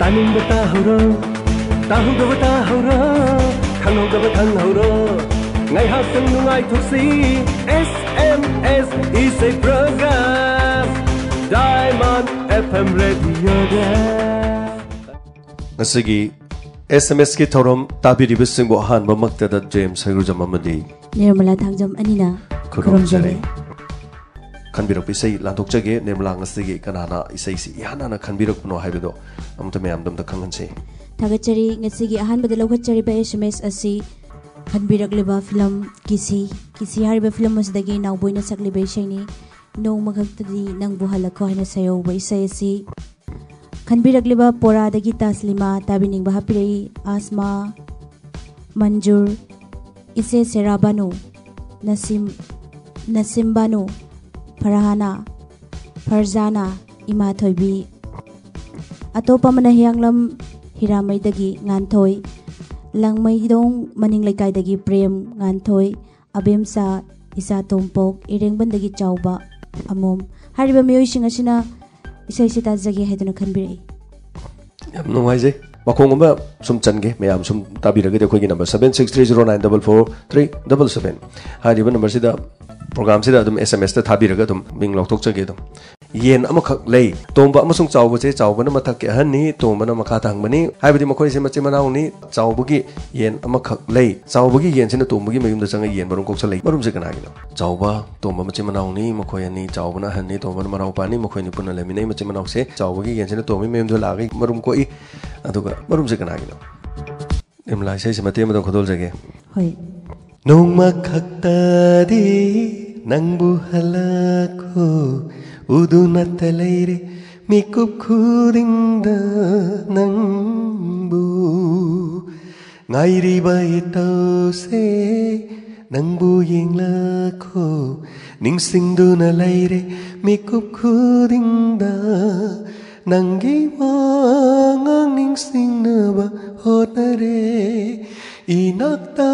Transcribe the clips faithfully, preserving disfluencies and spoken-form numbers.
ꯇꯥꯅꯤꯡꯕ ꯇꯥꯍꯧꯔꯣ, ꯇꯥꯍꯧꯗꯕ ꯇꯥꯍꯧꯔꯣ, ꯈꯪꯍꯧꯗꯕ ꯈꯪꯍꯧꯔꯣ꯫ ꯉꯥꯏꯍꯥꯛꯇꯪ ꯅꯨꯡꯉꯥꯏꯊꯣꯛꯁꯤ, S M S ꯏꯁꯩ program, Diamond F M radioꯗ꯫ ꯉꯁꯤꯒꯤ S M Sꯀꯤ ꯊꯧꯔꯝ ꯇꯥꯕꯤꯔꯤꯕꯁꯤꯡꯕꯨ ꯑꯍꯥꯟꯕꯃꯛꯇꯗ ꯖꯦꯝꯁ ꯍꯩꯒ꯭ꯔꯨꯖꯝ ꯑꯃꯗꯤ ꯅꯤꯔꯃꯂꯥ ꯊꯥꯡꯖꯝ ꯑꯅꯤꯅ ꯈꯨꯔꯨꯝꯖꯔꯤ꯫ ꯈꯨꯔꯨꯝꯖꯔꯤ꯫ ꯈꯟꯕꯤꯔꯛꯄ ꯏꯁꯩ ꯂꯥꯟꯊꯣꯛꯆꯒꯦ꯫ ꯅꯤꯔꯃꯂꯥ, ꯉꯁꯤꯒꯤ ꯀꯅꯥꯅ ꯏꯁꯩꯁꯤ ꯏꯍꯥꯟ ꯍꯥꯟꯅ ꯈꯟꯕꯤꯔꯛꯄꯅꯣ ꯍꯥꯏꯕꯗꯣ ꯑꯃꯨꯛꯇ ꯃꯌꯥꯝꯗ ꯑꯝꯇ ꯈꯪꯍꯟꯁꯤ꯫ ꯊꯥꯒꯠꯆꯔꯤ꯫ ꯉꯁꯤꯒꯤ ꯑꯍꯥꯟꯕꯗ ꯂꯧꯈꯠꯆꯔꯤꯕ S M S ꯑꯁꯤ ꯈꯟꯕꯤꯔꯛꯂꯤꯕ ꯐꯤꯂꯝ ꯀꯤꯁꯤ, ꯀꯤꯁꯤ ꯍꯥꯏꯔꯤꯕ ꯐꯤꯂꯝ ꯑꯁꯤꯗꯒꯤ ꯅꯥꯎꯕꯣꯏꯅ ꯁꯛꯂꯤꯕ ꯏꯁꯩꯅꯤ꯫ ꯅꯣꯡꯃꯈꯛꯇꯗꯤ ꯅꯪꯕꯨ ꯍꯜꯂꯛꯈꯣ ꯍꯥꯏꯅ ꯁꯩꯍꯧꯕ ꯏꯁꯩ ꯑꯁꯤ ꯈꯟꯕꯤꯔꯛꯂꯤꯕ ꯄꯣꯔꯥꯗꯒꯤ ꯇꯥꯁꯂꯤꯃꯥ ꯇꯥꯕꯤꯅꯤꯡꯕ ꯍꯥꯞꯄꯤꯔꯛꯏ꯫ ꯑꯁꯃꯥ, ꯃꯟꯖꯨꯔ, ꯏꯆꯦ ꯁꯦꯔꯥꯕꯥꯅꯨ, ꯅꯁꯤꯝ, ꯅꯁꯤꯝꯕꯥꯅꯨ, ꯐꯔꯍꯥꯅꯥ, ꯐꯔꯖꯥꯅꯥ, ꯏꯃꯥ ꯊꯣꯏꯕꯤ꯫ ꯑꯇꯣꯞꯄ ꯑꯃꯅ ꯍꯤꯌꯥꯡꯂꯝ ꯍꯤꯔꯥꯃꯩꯗꯒꯤ ꯉꯥꯟꯊꯣꯏ, ꯂꯪꯃꯩꯗꯣꯡ ꯃꯅꯤꯡ ꯂꯩꯀꯥꯏꯗꯒꯤ ꯄ꯭ꯔꯦꯝ ꯉꯥꯟꯊꯣꯏ, ꯑꯕꯦꯝꯆꯥ, ꯏꯆꯥ ꯇꯣꯝꯄꯣꯛ, ꯏꯔꯦꯡꯕꯟꯗꯒꯤ ꯆꯥꯎꯕ ꯑꯃꯣꯝ꯫ ꯍꯥꯏꯔꯤꯕ ꯃꯤꯑꯣꯏꯁꯤꯡ ꯑꯁꯤꯅ ꯏꯁꯩꯁꯤ ꯇꯥꯖꯒꯦ ꯍꯥꯏꯗꯨꯅ ꯈꯟꯕꯤꯔꯛꯏ꯫ ꯌꯥꯝ ꯅꯨꯡꯉꯥꯏꯖꯩ꯫ ꯃꯈꯣꯡ ꯑꯃ ꯁꯨꯝ ꯆꯟꯒꯦ, ꯃꯌꯥꯝ ꯁꯨꯝ ꯇꯥꯕꯤꯔꯒꯗꯤ ꯑꯩꯈꯣꯏꯒꯤ number seven six three zero nine double four three double seven ꯍꯥꯏꯔꯤꯕ numberꯁꯤꯗ programꯁꯤꯗ ꯑꯗꯨꯝ S M Sꯇ ꯊꯥꯕꯤꯔꯒ ꯑꯗꯨꯝ ꯃꯤꯡ ꯂꯧꯊꯣꯛꯆꯒꯦ꯫ ꯑꯗꯨꯝ ꯌꯦꯟ ꯑꯃꯈꯛ ꯂꯩ꯫ ꯇꯣꯝꯕ ꯑꯃꯁꯨꯡ ꯆꯥꯎꯕꯁꯦ, ꯆꯥꯎꯕꯅ ꯃꯊꯛꯀꯤ ꯑꯍꯟꯅꯤ, ꯇꯣꯝꯕꯅ ꯃꯈꯥ ꯊꯪꯕꯅꯤ꯫ ꯍꯥꯏꯕꯗꯤ ꯃꯈꯣꯏꯁꯦ ꯃꯆꯤꯟ ꯃꯅꯥꯎꯅꯤ꯫ ꯆꯥꯎꯕꯒꯤ ꯌꯦꯟ ꯑꯃꯈꯛ ꯂꯩ꯫ ꯆꯥꯎꯕꯒꯤ ꯌꯦꯟꯁꯤꯅ ꯇꯣꯝꯕꯒꯤ ꯃꯌꯨꯝꯗ ꯆꯪꯉ ꯌꯦꯟ ꯃꯔꯨꯝ ꯀꯣꯛꯁꯜꯂꯛꯏ꯫ ꯃꯔꯨꯝꯁꯦ ꯀꯅꯥꯒꯤꯅꯣ? ꯆꯥꯎꯕ, ꯇꯣꯝꯕ ꯃꯆꯤꯟ ꯃꯅꯥꯎꯅꯤ꯫ ꯃꯈꯣꯏ ꯑꯅꯤ, ꯆꯥꯎꯕꯅ ꯑꯍꯟꯅꯤ, ꯇꯣꯝꯕꯅ ꯃꯅꯥꯎꯄꯥꯅꯤ꯫ ꯃꯈꯣꯏ ꯑꯅꯤ ꯄꯨꯟꯅ ꯂꯩꯃꯤꯟꯅꯩ꯫ ꯃꯆꯤꯟ ꯃꯅꯥꯎꯁꯦ ꯆꯥꯎꯕꯒꯤ ꯌꯦꯟꯁꯤꯅ ꯇꯣꯝꯕꯒꯤ ꯃꯌꯨꯝꯗ ꯂꯥꯛꯑꯒ ꯃꯔꯨꯝ ꯀꯣꯛꯏ꯫ ꯑꯗꯨꯒ ꯃꯔꯨꯝꯁꯦ ꯀꯅꯥꯒꯤꯅꯣ? ꯅꯤꯔꯃꯂꯥ, ꯏꯁꯩꯁꯦ ꯃꯇꯦꯛ ꯑꯃꯇꯪ ꯈꯣꯟꯗꯣꯛꯆꯒꯦ꯫ ꯍꯣꯏ꯫ ꯅꯣꯡꯃ ꯈꯛꯇꯗꯤ ꯅꯪꯕꯨ ꯍꯜꯂꯛꯈꯣ, ꯎꯗꯨꯅꯇ ꯂꯩꯔꯦ ꯃꯤꯀꯨꯞ ꯈꯨꯗꯤꯡꯗ ꯅꯪꯕꯨ꯫ ꯉꯥꯏꯔꯤꯕ ꯏꯇꯧꯁꯦ ꯅꯪꯕꯨ ꯌꯦꯡꯂꯛꯈꯣ, ꯅꯤꯡꯁꯤꯡꯗꯨꯅ ꯂꯩꯔꯦ ꯃꯤꯀꯨꯞ ꯈꯨꯗꯤꯡꯗ꯫ ꯅꯪꯒꯤ ꯋꯥꯉꯥꯡ ꯅꯤꯡꯁꯤꯡꯅꯕ ꯍꯣꯠꯅꯔꯦ, ꯏꯅꯥꯛꯇ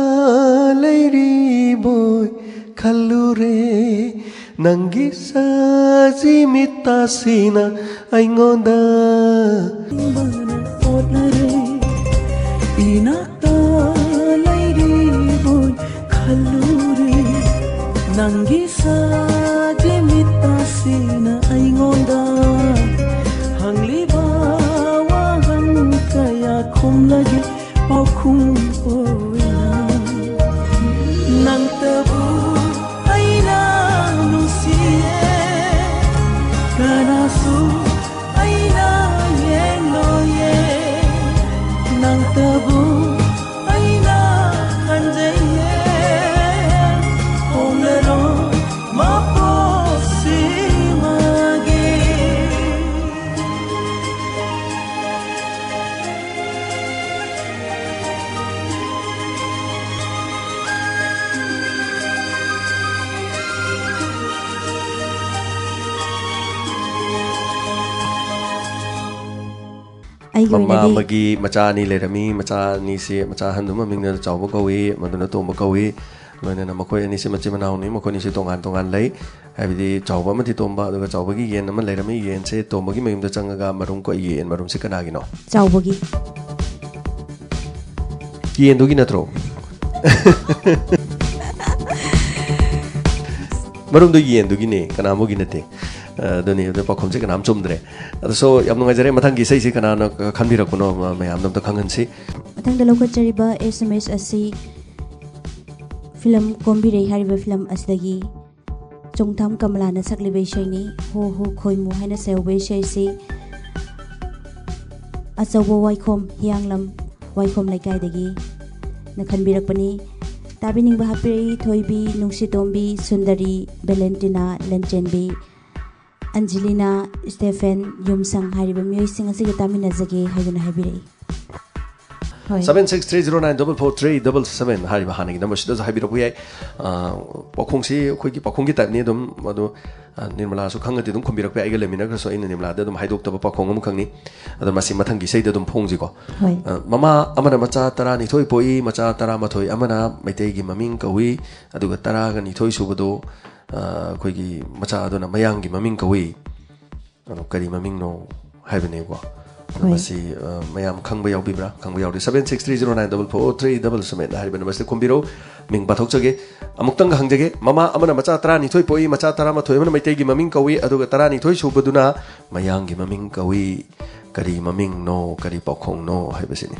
ꯂꯩꯔꯤꯕꯣꯏ ꯈꯜꯂꯨꯔꯦ꯫ ꯅꯪꯒꯤ ꯁꯖꯤ ꯃꯤꯠꯇꯁꯤꯅ ꯑꯩꯉꯣꯟꯗ ꯏꯅꯥꯛꯇ ꯂꯩꯔꯤꯕꯣꯏ ꯈꯜꯂꯨꯔꯦ꯫ ꯅꯪꯒꯤ ꯁꯖꯤ ꯃꯤꯠꯇꯁꯤꯅ ꯑꯩꯉꯣꯟꯗ ꯍꯪꯂꯤꯕ ꯋꯥꯍꯪ ꯀꯌꯥ ꯈꯨꯝꯂꯒꯦ ꯄꯥꯎꯈꯨꯝ ꯑꯣꯏꯅ꯫ ꯅꯪꯇꯕꯨ ꯑꯩꯅ ꯅꯨꯡꯁꯤꯌꯦ, ꯀꯅꯥꯁꯨ ꯑꯩꯅ ꯌꯦꯡꯂꯣꯏꯌꯦ꯫ ꯅꯪꯇꯕꯨ ꯑꯩꯅ ꯈꯟꯖꯩꯌꯦ, ꯍꯣꯡꯂꯔꯣꯏ ꯃꯄꯣꯛꯁꯤꯃꯒꯤ꯫ ꯑꯩꯒꯤ ꯃꯃꯥ ꯑꯣꯏꯅꯗꯤ ꯑꯃꯒꯤ ꯃꯆꯥ ꯑꯅꯤ ꯂꯩꯔꯝꯃꯤ꯫ ꯃꯆꯥ ꯑꯅꯤꯁꯤ, ꯃꯆꯥ ꯑꯍꯟꯗꯨ ꯃꯃꯤꯡꯅ ꯆꯥꯎꯕ ꯀꯧꯏ, ꯃꯗꯨꯅ ꯇꯣꯝꯕ ꯀꯧꯏ꯫ ꯂꯣꯏꯅꯅ ꯃꯈꯣꯏ ꯑꯅꯤꯁꯤ ꯃꯆꯤꯟ ꯃꯅꯥꯎꯅꯤ꯫ ꯃꯈꯣꯏ ꯑꯅꯤꯁꯤ ꯇꯣꯉꯥꯟ ꯇꯣꯉꯥꯟ ꯂꯩ꯫ ꯍꯥꯏꯕꯗꯤ ꯆꯥꯎꯕ ꯑꯃꯗꯤ ꯇꯣꯝꯕ, ꯑꯗꯨꯒ ꯆꯥꯎꯕꯒꯤ ꯌꯦꯟ ꯑꯃ ꯂꯩꯔꯝꯃꯤ꯫ ꯌꯦꯟꯁꯦ ꯇꯣꯝꯕꯒꯤ ꯃꯌꯨꯝꯗ ꯆꯪꯉꯒ ꯃꯔꯨꯝ ꯀꯣꯛꯏ꯫ ꯌꯦꯟ ꯃꯔꯨꯝꯁꯤ ꯀꯅꯥꯒꯤꯅꯣ? ꯆꯥꯎꯕꯒꯤ꯫ ꯌꯦꯟꯗꯨꯒꯤ ꯅꯠꯇ꯭ꯔꯣ? ꯃꯔꯨꯝꯗꯣ ꯌꯦꯟꯗꯨꯒꯤꯅꯦ, ꯀꯅꯥ ꯑꯃꯒꯤ ꯅꯠꯇꯦ꯫ ꯑꯗꯨꯅꯤ, ꯑꯗꯨ ꯄꯥꯎꯈꯨꯝꯁꯦ ꯀꯅꯥꯝ ꯆꯨꯝꯗ꯭ꯔꯦ꯫ ꯑꯗꯣ, so, ꯌꯥꯝ ꯅꯨꯡꯉꯥꯏꯖꯔꯦ꯫ ꯃꯊꯪꯒꯤ ꯏꯁꯩꯁꯤ ꯀꯅꯥꯅ ꯈꯟꯕꯤꯔꯛꯄꯅꯣ, ꯃ-, ꯃꯌꯥꯝꯗ ꯑꯝꯇ ꯈꯪꯍꯟꯁꯤ꯫ ꯃꯊꯪꯗ ꯂꯧꯈꯠꯆꯔꯤꯕ ꯑꯦꯁ ꯑꯦꯝ ꯑꯦꯁ ꯑꯁꯤ ꯐꯤꯂꯝ ꯀꯣꯝꯕꯤꯔꯩ ꯍꯥꯏꯔꯤꯕ ꯐꯤꯂꯝ ꯑꯁꯤꯗꯒꯤ ꯆꯣꯡꯊꯥꯝ ꯀꯃꯂꯥꯅ ꯁꯛꯂꯤꯕ ꯏꯁꯩꯅꯤ꯫ ꯍꯣ ꯍꯣ ꯈꯣꯏꯃꯨ ꯍꯥꯏꯅ ꯁꯩꯍꯧꯕ ꯏꯁꯩꯁꯤ ꯑꯆꯧꯕ ꯋꯥꯏꯈꯣꯝ, ꯍꯤꯌꯥꯡꯂꯝ ꯋꯥꯏꯈꯣꯝ ꯂꯩꯀꯥꯏꯗꯒꯤ ꯅ ꯈꯟꯕꯤꯔꯛꯄꯅꯤ꯫ ꯇꯥꯕꯤꯅꯤꯡꯕ ꯍꯥꯞꯄꯤꯔꯛꯏ ꯊꯣꯏꯕꯤ, ꯅꯨꯡꯁꯤꯇꯣꯝꯕꯤ, ꯁꯨꯟꯗꯔꯤ, ꯚꯦꯂꯦꯟꯇꯤꯅꯥ, ꯂꯟꯆꯦꯟꯕꯤ, ꯑꯟꯖꯤꯂꯤꯅꯥ, ꯁ꯭ꯇꯦꯐꯦꯟ, ꯌꯨꯝꯁꯪ ꯍꯥꯏꯔꯤꯕ ꯃꯤꯑꯣꯏꯁꯤꯡ ꯑꯁꯤꯒ ꯇꯥꯃꯤꯟꯅꯖꯒꯦ ꯍꯥꯏꯗꯨꯅ ꯍꯥꯏꯕꯤꯔꯛꯏ꯫ ꯍꯣꯏ꯫ Seven six three zero nine double four three double seven ꯍꯥꯏꯔꯤꯕ ꯍꯥꯟꯅꯒꯤ ꯅꯝꯕꯔꯁꯤꯗꯁꯨ ꯍꯥꯏꯕꯤꯔꯛꯄ ꯌꯥꯏ꯫ ꯑ, ꯄꯥꯎꯈꯣꯡꯁꯤ ꯑꯩꯈꯣꯏꯒꯤ ꯄꯥꯎꯈꯣꯡꯒꯤ ꯇꯥꯏꯞꯅꯤ ꯑꯗꯨꯝ, ꯑꯗꯣ, ꯑ, ꯅꯤꯔꯃꯂꯥꯁꯨ ꯈꯪꯉꯗꯤ ꯑꯗꯨꯝ ꯈꯨꯝꯕꯤꯔꯛꯄ ꯌꯥꯏ꯫ ꯑꯩꯒ ꯂꯩꯃꯤꯟꯅꯈ꯭ꯔꯁꯨ ꯑꯩꯅ ꯅꯤꯔꯃꯂꯥꯗ ꯑꯗꯨꯝ ꯍꯥꯏꯗꯣꯛꯇꯕ ꯄꯥꯎꯈꯣꯡ ꯑꯃꯈꯛꯅꯤ꯫ ꯑꯗꯣ ꯃꯁꯤ ꯃꯊꯪꯒꯤ ꯏꯁꯩꯗ ꯑꯗꯨꯝ ꯐꯣꯡꯁꯤꯀꯣ꯫ ꯍꯣꯏ꯫ ꯑ, ꯃꯃꯥ ꯑꯃꯅ ꯃꯆꯥ ꯇꯔꯥꯅꯤꯊꯣꯏ ꯄꯣꯛꯏ, ꯃꯆꯥ ꯇꯔꯥꯃꯥꯊꯣꯏ ꯑꯃꯅ ꯃꯩꯇꯩꯒꯤ ꯃꯃꯤꯡ ꯀꯧꯏ, ꯑꯗꯨꯒ ꯇꯔꯥꯒ ꯅꯤꯊꯣꯏ ꯁꯨꯕꯗꯣ ꯑ, ꯑꯩꯈꯣꯏꯒꯤ ꯃꯆꯥ ꯑꯗꯨꯅ ꯃꯌꯥꯡꯒꯤ ꯃꯃꯤꯡ ꯀꯧꯏ, ꯑꯗꯣ ꯀꯔꯤ ꯃꯃꯤꯡꯅꯣ ꯍꯥꯏꯕꯅꯦꯀꯣ꯫ ꯑꯗꯣ ꯍꯣꯏ꯫ ꯃꯁꯤ, ꯑ, ꯃꯌꯥꯝ ꯈꯪꯕ ꯌꯥꯎꯕꯤꯕ꯭ꯔꯥ? ꯈꯪꯕ ꯌꯥꯎꯔꯗꯤ seven six three zero nine double four three double seven ꯍꯥꯏꯔꯤꯕ ꯅꯝꯕꯔꯁꯤꯗ ꯈꯨꯝꯕꯤꯔꯧ꯫ ꯃꯤꯡ ꯄꯥꯊꯣꯛꯆꯒꯦ꯫ ꯑꯃꯨꯛꯇꯪꯒ ꯍꯪꯖꯒꯦ꯫ ꯃꯃꯥ ꯑꯃꯅ ꯃꯆꯥ ꯇꯔꯥꯅꯤꯊꯣꯏ ꯄꯣꯛꯏ, ꯃꯆꯥ ꯇꯔꯥꯃꯥꯊꯣꯏ ꯑꯃꯅ ꯃꯩꯇꯩꯒꯤ ꯃꯃꯤꯡ ꯀꯧꯏ, ꯑꯗꯨꯒ ꯇꯔꯥꯅꯤꯊꯣꯏ ꯁꯨꯕꯗꯨꯅ ꯃꯌꯥꯡꯒꯤ ꯃꯃꯤꯡ ꯀꯧꯏ꯫ ꯀꯔꯤ ꯃꯃꯤꯡꯅꯣ, ꯀꯔꯤ ꯄꯥꯎꯈꯣꯡꯅꯣ ꯍꯥꯏꯕꯁꯤꯅꯤ꯫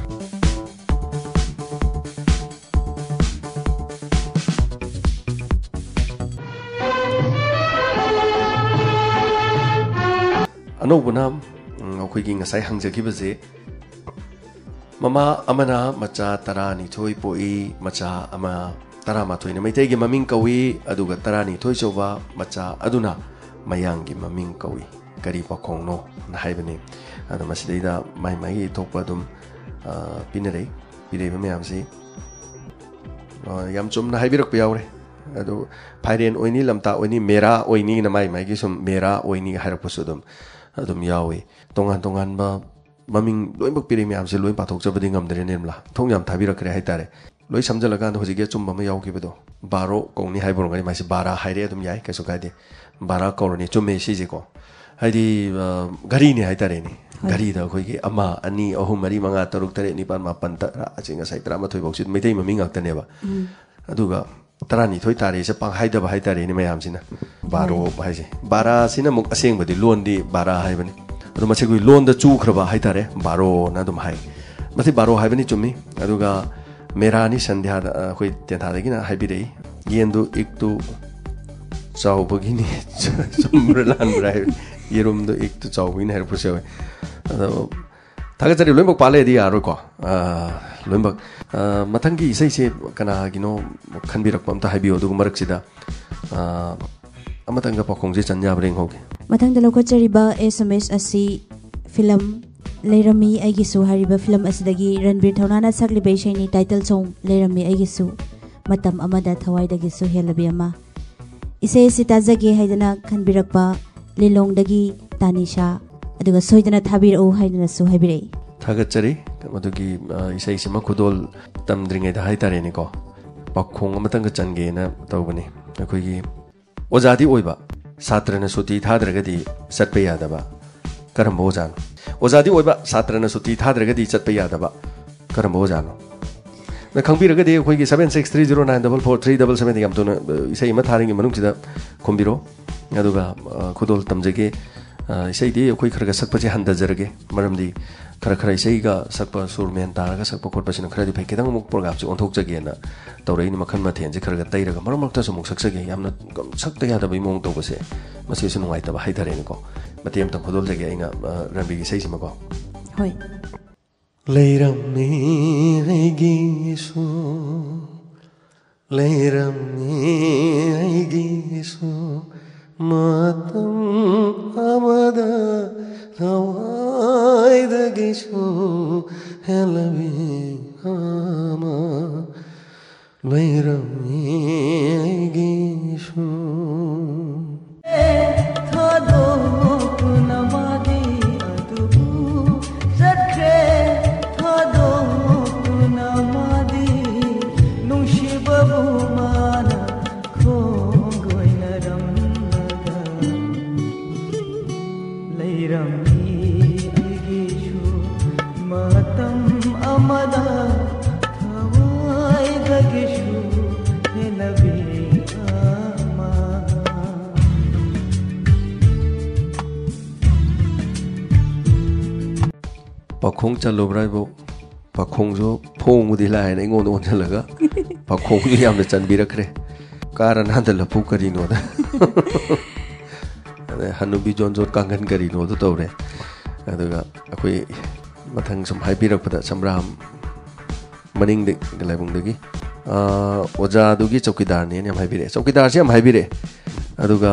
ꯑꯅꯧꯕꯅ, ꯎꯝ, ꯑꯩꯈꯣꯏꯒꯤ ꯉꯁꯥꯏ ꯍꯪꯖꯈꯤꯕꯁꯦ, ꯃꯃꯥ ꯑꯃꯅ ꯃꯆꯥ ꯇꯔꯥꯅꯤꯊꯣꯏ ꯄꯣꯛꯏ, ꯃꯆꯥ ꯑꯃ ꯇꯔꯥꯃꯥꯊꯣꯏꯅ ꯃꯩꯇꯩꯒꯤ ꯃꯃꯤꯡ ꯀꯧꯏ, ꯑꯗꯨꯒ ꯇꯔꯥꯅꯤꯊꯣꯏ ꯁꯨꯕ ꯃꯆꯥ ꯑꯗꯨꯅ ꯃꯌꯥꯡꯒꯤ ꯃꯃꯤꯡ ꯀꯧꯏ꯫ ꯀꯔꯤ ꯄꯥꯎꯈꯣꯡꯅꯣ? ꯅ ꯍꯥꯏꯕꯅꯤ꯫ ꯑꯗꯣ ꯃꯁꯤꯗꯩꯗ ꯃꯥꯏ ꯃꯥꯏꯒꯤ ꯊꯣꯛꯄ ꯑꯗꯨꯝ, ꯑ, ꯄꯤꯅꯔꯛꯏ꯫ ꯄꯤꯔꯛꯏꯕ ꯃꯌꯥꯝꯁꯤ, ꯑ, ꯌꯥꯝ ꯆꯨꯝꯅ ꯍꯥꯏꯕꯤꯔꯛꯄ ꯌꯥꯎꯔꯦ꯫ ꯑꯗꯨ ꯐꯥꯏꯔꯦꯟ ꯑꯣꯏꯅꯤ, ꯂꯝꯇꯥ ꯑꯣꯏꯅꯤ, ꯃꯦꯔꯥ ꯑꯣꯏꯅꯤꯅ ꯃꯥꯏ ꯃꯥꯏꯒꯤ ꯁꯨꯝ ꯃꯦꯔꯥ ꯑꯣꯏꯅꯤ ꯍꯥꯏꯔꯛꯄꯁꯨ ꯑꯗꯨꯝ, ꯑꯗꯨꯝ ꯌꯥꯎꯏ꯫ ꯇꯣꯉꯥꯟ ꯇꯣꯉꯥꯟꯕ ꯃꯃꯤꯡ ꯂꯣꯏꯅꯃꯛ ꯄꯤꯔꯛꯏ ꯃꯌꯥꯝꯁꯦ ꯂꯣꯏ ꯄꯥꯊꯣꯛꯆꯕꯗꯤ ꯉꯝꯗ꯭ꯔꯦ ꯅꯤꯔꯃꯂꯥ꯫ ꯊꯣꯡ ꯌꯥꯝ ꯊꯥꯕꯤꯔꯛꯈ꯭ꯔꯦ ꯍꯥꯏꯇꯥꯔꯦ꯫ ꯂꯣꯏ ꯁꯝꯖꯜꯂꯀꯥꯟꯗ ꯍꯧꯖꯤꯛꯀꯤ ꯑꯆꯨꯝꯕ ꯑꯃ ꯌꯥꯎꯈꯤꯕꯗꯣ, ꯕꯥꯔꯣ ꯀꯧꯅꯤ ꯍꯥꯏꯕ ꯑꯣꯏꯔꯝꯒꯅꯤ, ꯃꯥꯁꯦ ꯕꯥꯔꯥ ꯍꯥꯏꯔꯦ ꯑꯗꯨꯝ ꯌꯥꯏ, ꯀꯩꯁꯨ ꯀꯥꯏꯗꯦ꯫ ꯕꯥꯔꯥ ꯀꯧꯔꯅꯤ, ꯆꯨꯝꯃꯦ ꯁꯤꯁꯦꯀꯣ꯫ ꯍꯥꯏꯗꯤ, ꯑ, ꯘꯔꯤꯅꯦ ꯍꯥꯏꯇꯥꯔꯦꯅꯦ꯫ ꯍꯣꯏ꯫ ꯘꯔꯤꯗ ꯑꯩꯈꯣꯏꯒꯤ ꯑꯃ, ꯑꯅꯤ, ꯑꯍꯨꯝ, ꯃꯔꯤ, ꯃꯉꯥ, ꯇꯔꯨꯛ, ꯇꯔꯦꯠ, ꯅꯤꯄꯥꯜ, ꯃꯥꯄꯜ, ꯇꯔꯥ, ꯑꯁꯤ ꯉꯁꯥꯏ ꯇꯔꯥꯃꯥꯊꯣꯏ ꯐꯥꯎꯁꯤ ꯃꯩꯇꯩ ꯃꯃꯤꯡ ꯉꯥꯛꯇꯅꯦꯕ꯫ ꯎꯝ꯫ ꯑꯗꯨꯒ ꯇꯔꯥꯅꯤꯊꯣꯏ ꯇꯥꯔꯦꯁꯦ ꯄꯥꯡꯍꯥꯏꯗꯕ ꯍꯥꯏꯇꯥꯔꯦꯅꯦ ꯃꯌꯥꯝꯁꯤꯅ꯫ ꯕꯥꯔꯣ ꯍꯥꯏꯁꯦ, ꯕꯥꯔꯥꯁꯤꯅ ꯑꯃꯨꯛ ꯑꯁꯦꯡꯕꯗꯤ ꯂꯣꯟꯗꯤ ꯕꯥꯔꯥ ꯍꯥꯏꯕꯅꯤ, ꯑꯗꯣ ꯃꯁꯤ ꯑꯩꯈꯣꯏ ꯂꯣꯟꯗ ꯆꯨꯈ꯭ꯔꯕ ꯍꯥꯏꯇꯥꯔꯦ, ꯕꯥꯔꯣꯅ ꯑꯗꯨꯝ ꯍꯥꯏ꯫ ꯃꯁꯤ ꯕꯥꯔꯣ ꯍꯥꯏꯕꯅꯤ, ꯆꯨꯝꯃꯤ꯫ ꯑꯗꯨꯒ ꯃꯦꯔꯥꯅꯤ ꯁꯟꯙ꯭ꯌꯥꯗ, ꯑ, ꯑꯩꯈꯣꯏ ꯇꯦꯟꯊꯥꯗꯒꯤꯅ ꯍꯥꯏꯕꯤꯔꯛꯏ, ꯌꯦꯟꯗꯨ ꯏꯛꯇꯨ ꯆꯥꯎꯕꯒꯤꯅꯤ꯫ ꯆꯨꯝꯕ꯭ꯔꯥ ꯂꯥꯟꯕ꯭ꯔꯥ ꯍꯥꯏꯕ, ꯌꯦꯔꯨꯝꯗꯨ ꯏꯛꯇꯨ ꯆꯥꯎꯕꯒꯤꯅꯤ ꯍꯥꯏꯔꯛꯄꯁꯨ ꯌꯥꯎꯋꯦ꯫ ꯑꯗꯣ ꯊꯥꯒꯠꯆꯔꯤ꯫ ꯂꯣꯏꯅꯃꯛ ꯄꯥꯜꯂꯦꯗꯤ ꯌꯥꯔꯣꯏꯀꯣ꯫ ꯑ, ꯂꯣꯏꯅꯃꯛ꯫ ꯑ, ꯃꯊꯪꯒꯤ ꯏꯁꯩꯁꯦ ꯀꯅꯥꯒꯤꯅꯣ ꯈꯟꯕꯤꯔꯛꯄ ꯑꯝꯇ ꯍꯥꯏꯕꯤꯌꯨ, ꯑꯗꯨꯒ ꯃꯔꯛꯁꯤꯗ, ꯑ, ꯑꯃꯇꯪꯒ ꯄꯥꯎꯈꯣꯡꯁꯦ ꯆꯟ ꯌꯥꯕ꯭ꯔꯥ ꯌꯦꯡꯍꯧꯒꯦ꯫ ꯃꯊꯪꯗ ꯂꯧꯈꯠꯆꯔꯤꯕ S M S ꯑꯁꯤ ꯐꯤꯂꯝ ꯂꯩꯔꯝꯃꯤ ꯑꯩꯒꯤꯁꯨ ꯍꯥꯏꯔꯤꯕ ꯐꯤꯂꯝ ꯑꯁꯤꯗꯒꯤ ꯔꯟꯕꯤꯔ ꯊꯧꯅꯥꯅ ꯁꯛꯂꯤꯕ ꯏꯁꯩꯅꯤ, title song ꯂꯩꯔꯝꯃꯤ ꯑꯩꯒꯤꯁꯨ, ꯃꯇꯝ ꯑꯃꯗ ꯊꯋꯥꯏꯗꯒꯤꯁꯨ ꯍꯦꯜꯂꯕꯤ ꯑꯃ꯫ ꯏꯁꯩ ꯑꯁꯤ ꯇꯥꯖꯒꯦ ꯍꯥꯏꯗꯅ ꯈꯟꯕꯤꯔꯛꯄ ꯂꯤꯂꯣꯡꯗꯒꯤ ꯇꯥꯅꯤꯁꯥ, ꯑꯗꯨꯒ ꯁꯣꯏꯗꯅ ꯊꯥꯕꯤꯔꯛꯎ ꯍꯥꯏꯗꯅꯁꯨ ꯍꯥꯏꯕꯤꯔꯛꯏ꯫ ꯊꯥꯒꯠꯆꯔꯤ꯫ ꯃꯗꯨꯒꯤ, ꯑ, ꯏꯁꯩꯁꯤꯃ ꯈꯨꯗꯣꯜ ꯇꯝꯗ꯭ꯔꯤꯉꯩꯗ ꯍꯥꯏꯇꯥꯔꯦꯅꯦꯀꯣ, ꯄꯥꯎꯈꯣꯡ ꯑꯃꯇꯪꯒ ꯆꯟꯒꯦꯅ ꯇꯧꯕꯅꯤ꯫ ꯑꯩꯈꯣꯏꯒꯤ ꯑꯣꯖꯥꯗꯤ ꯑꯣꯏꯕ, ꯁꯥꯇ꯭ꯔꯅ ꯁꯨꯇꯤ ꯊꯥꯗ꯭ꯔꯒꯗꯤ ꯆꯠꯄ ꯌꯥꯗꯕ ꯀꯔꯝꯕ ꯑꯣꯖꯥꯅꯣ? ꯑꯣꯖꯥꯗꯤ ꯑꯣꯏꯕ, ꯁꯥꯇ꯭ꯔꯅ ꯁꯨꯇꯤ ꯊꯥꯗ꯭ꯔꯒꯗꯤ ꯆꯠꯄ ꯌꯥꯗꯕ ꯀꯔꯝꯕ ꯑꯣꯖꯥꯅꯣ? ꯅ ꯈꯪꯕꯤꯔꯒꯗꯤ ꯑꯩꯈꯣꯏꯒꯤ seven six three zero nine double four three double seven ꯗ ꯌꯥꯝ ꯊꯨꯅ, ꯑ, ꯏꯁꯩ ꯑꯃ ꯊꯥꯔꯤꯉꯩ ꯃꯅꯨꯡꯁꯤꯗ ꯈꯨꯝꯕꯤꯔꯣ꯫ ꯑꯗꯨꯒ, ꯑ, ꯈꯨꯗꯣꯜ ꯇꯝꯖꯒꯦ꯫ ꯑ, ꯏꯁꯩꯗꯤ ꯑꯩꯈꯣꯏ ꯈꯔ ꯈꯔ ꯁꯛꯄꯁꯦ ꯍꯟꯊꯖꯔꯒꯦ, ꯃꯔꯝꯗꯤ ꯈꯔ ꯈꯔ ꯏꯁꯩꯒ ꯁꯛꯄ, ꯁꯨꯔ ꯃꯦꯟ ꯇꯥꯔꯒ ꯁꯛꯄ ꯈꯣꯠꯄꯁꯤꯅ ꯈꯔꯗꯤ ꯐꯩ꯫ ꯈꯤꯇꯪ ꯑꯃꯨꯛ ꯄ꯭ꯔꯣꯒ꯭ꯔꯥꯝꯁꯦ ꯑꯣꯟꯊꯣꯛꯆꯒꯦꯅ ꯇꯧꯔꯛꯏꯅꯤ꯫ ꯃꯈꯜ ꯃꯊꯦꯜꯁꯦ ꯈꯔ ꯈꯔ ꯇꯩꯔꯒ ꯃꯔꯛ ꯃꯔꯛꯇꯁꯨ ꯑꯃꯨꯛ ꯁꯛꯆꯒꯦ꯫ ꯌꯥꯝꯅ ꯁꯛꯇ ꯌꯥꯗꯕꯒꯤ ꯃꯑꯣꯡ ꯇꯧꯕꯁꯦ, ꯃꯁꯤꯁꯨ ꯅꯨꯡꯉꯥꯏꯇꯕ ꯍꯥꯏꯇꯥꯔꯦꯅꯦꯀꯣ꯫ ꯃꯇꯦꯛ ꯑꯃꯇꯪ ꯈꯨꯗꯣꯜꯖꯒꯦ ꯑꯩꯅ, ꯑ, ꯔꯟꯕꯤꯒꯤ ꯏꯁꯩꯁꯤꯃꯀꯣ꯫ ꯍꯣꯏ꯫ ꯂꯩꯔꯝꯃꯤ ꯑꯩꯒꯤꯁꯨ, ꯂꯩꯔꯝꯃꯤ ꯑꯩꯒꯤꯁꯨ ꯃꯇꯝ ꯑꯃꯗ ꯊꯋꯥꯏꯗꯒꯤꯁꯨ ꯍꯦꯜꯂꯕꯤ ꯑꯃ꯫ ꯂꯩꯔꯝꯃꯤ ꯑꯩꯒꯤꯁꯨ꯫ ꯊꯥꯗꯣꯛꯇꯨꯅ ꯃꯥꯗꯤ ꯑꯗꯨꯕꯨ ꯆꯠꯈ꯭ꯔꯦ꯫ ꯊꯥꯗꯣꯛꯇꯨꯅ ꯃꯥꯗꯤ ꯅꯨꯡꯁꯤꯕꯕꯨ ꯃꯥꯅ ꯈꯣꯡꯒꯣꯏꯅꯔꯝꯂꯒ ꯂꯩꯔꯝꯃꯤ ꯑꯩꯒꯤꯁꯨ ꯃꯇꯝ ꯑꯃꯗ ꯊꯋꯥꯏꯗꯒꯤꯁꯨ ꯍꯦꯟꯅꯕꯤ ꯑꯃ꯫ ꯄꯥꯈꯣꯡ ꯆꯜꯂꯨꯕ꯭ꯔꯥ ꯍꯥꯏꯕꯨ? ꯄꯥꯈꯣꯡꯁꯨ ꯐꯣꯡꯕꯨꯗꯤ ꯂꯥꯏꯅ ꯑꯩꯉꯣꯟꯗ ꯑꯣꯟꯁꯤꯜꯂꯒ ꯄꯥꯈꯣꯡꯁꯨ ꯌꯥꯝꯅ ꯆꯟꯕꯤꯔꯛꯈ꯭ꯔꯦ꯫ ꯀꯥꯔ ꯅꯥꯟꯗ ꯂꯐꯨ ꯀꯔꯤꯅꯣꯗ꯫ ꯑꯗꯩ ꯍꯅꯨꯕꯤ ꯖꯣꯟ ꯖꯣꯟ ꯀꯥꯡꯈꯟ ꯀꯔꯤꯅꯣꯗ ꯇꯧꯔꯦ꯫ ꯑꯗꯨꯒ ꯑꯩꯈꯣꯏ ꯃꯊꯪ ꯁꯨꯝ ꯍꯥꯏꯕꯤꯔꯛꯄꯗ ꯁꯝꯕ꯭ꯔꯥꯝ ꯃꯅꯤꯡꯗ ꯂꯥꯏꯕꯨꯡꯗꯒꯤ, ꯑꯥ, ꯑꯣꯖꯥꯗꯨꯒꯤ ꯆꯧꯀꯤꯗꯥꯔꯅꯦꯅ ꯌꯥꯝ ꯍꯥꯏꯕꯤꯔꯛꯑꯦ꯫ ꯆꯧꯀꯤꯗꯥꯔꯁꯦ ꯌꯥꯝ ꯍꯥꯏꯕꯤꯔꯛꯑꯦ꯫ ꯑꯗꯨꯒ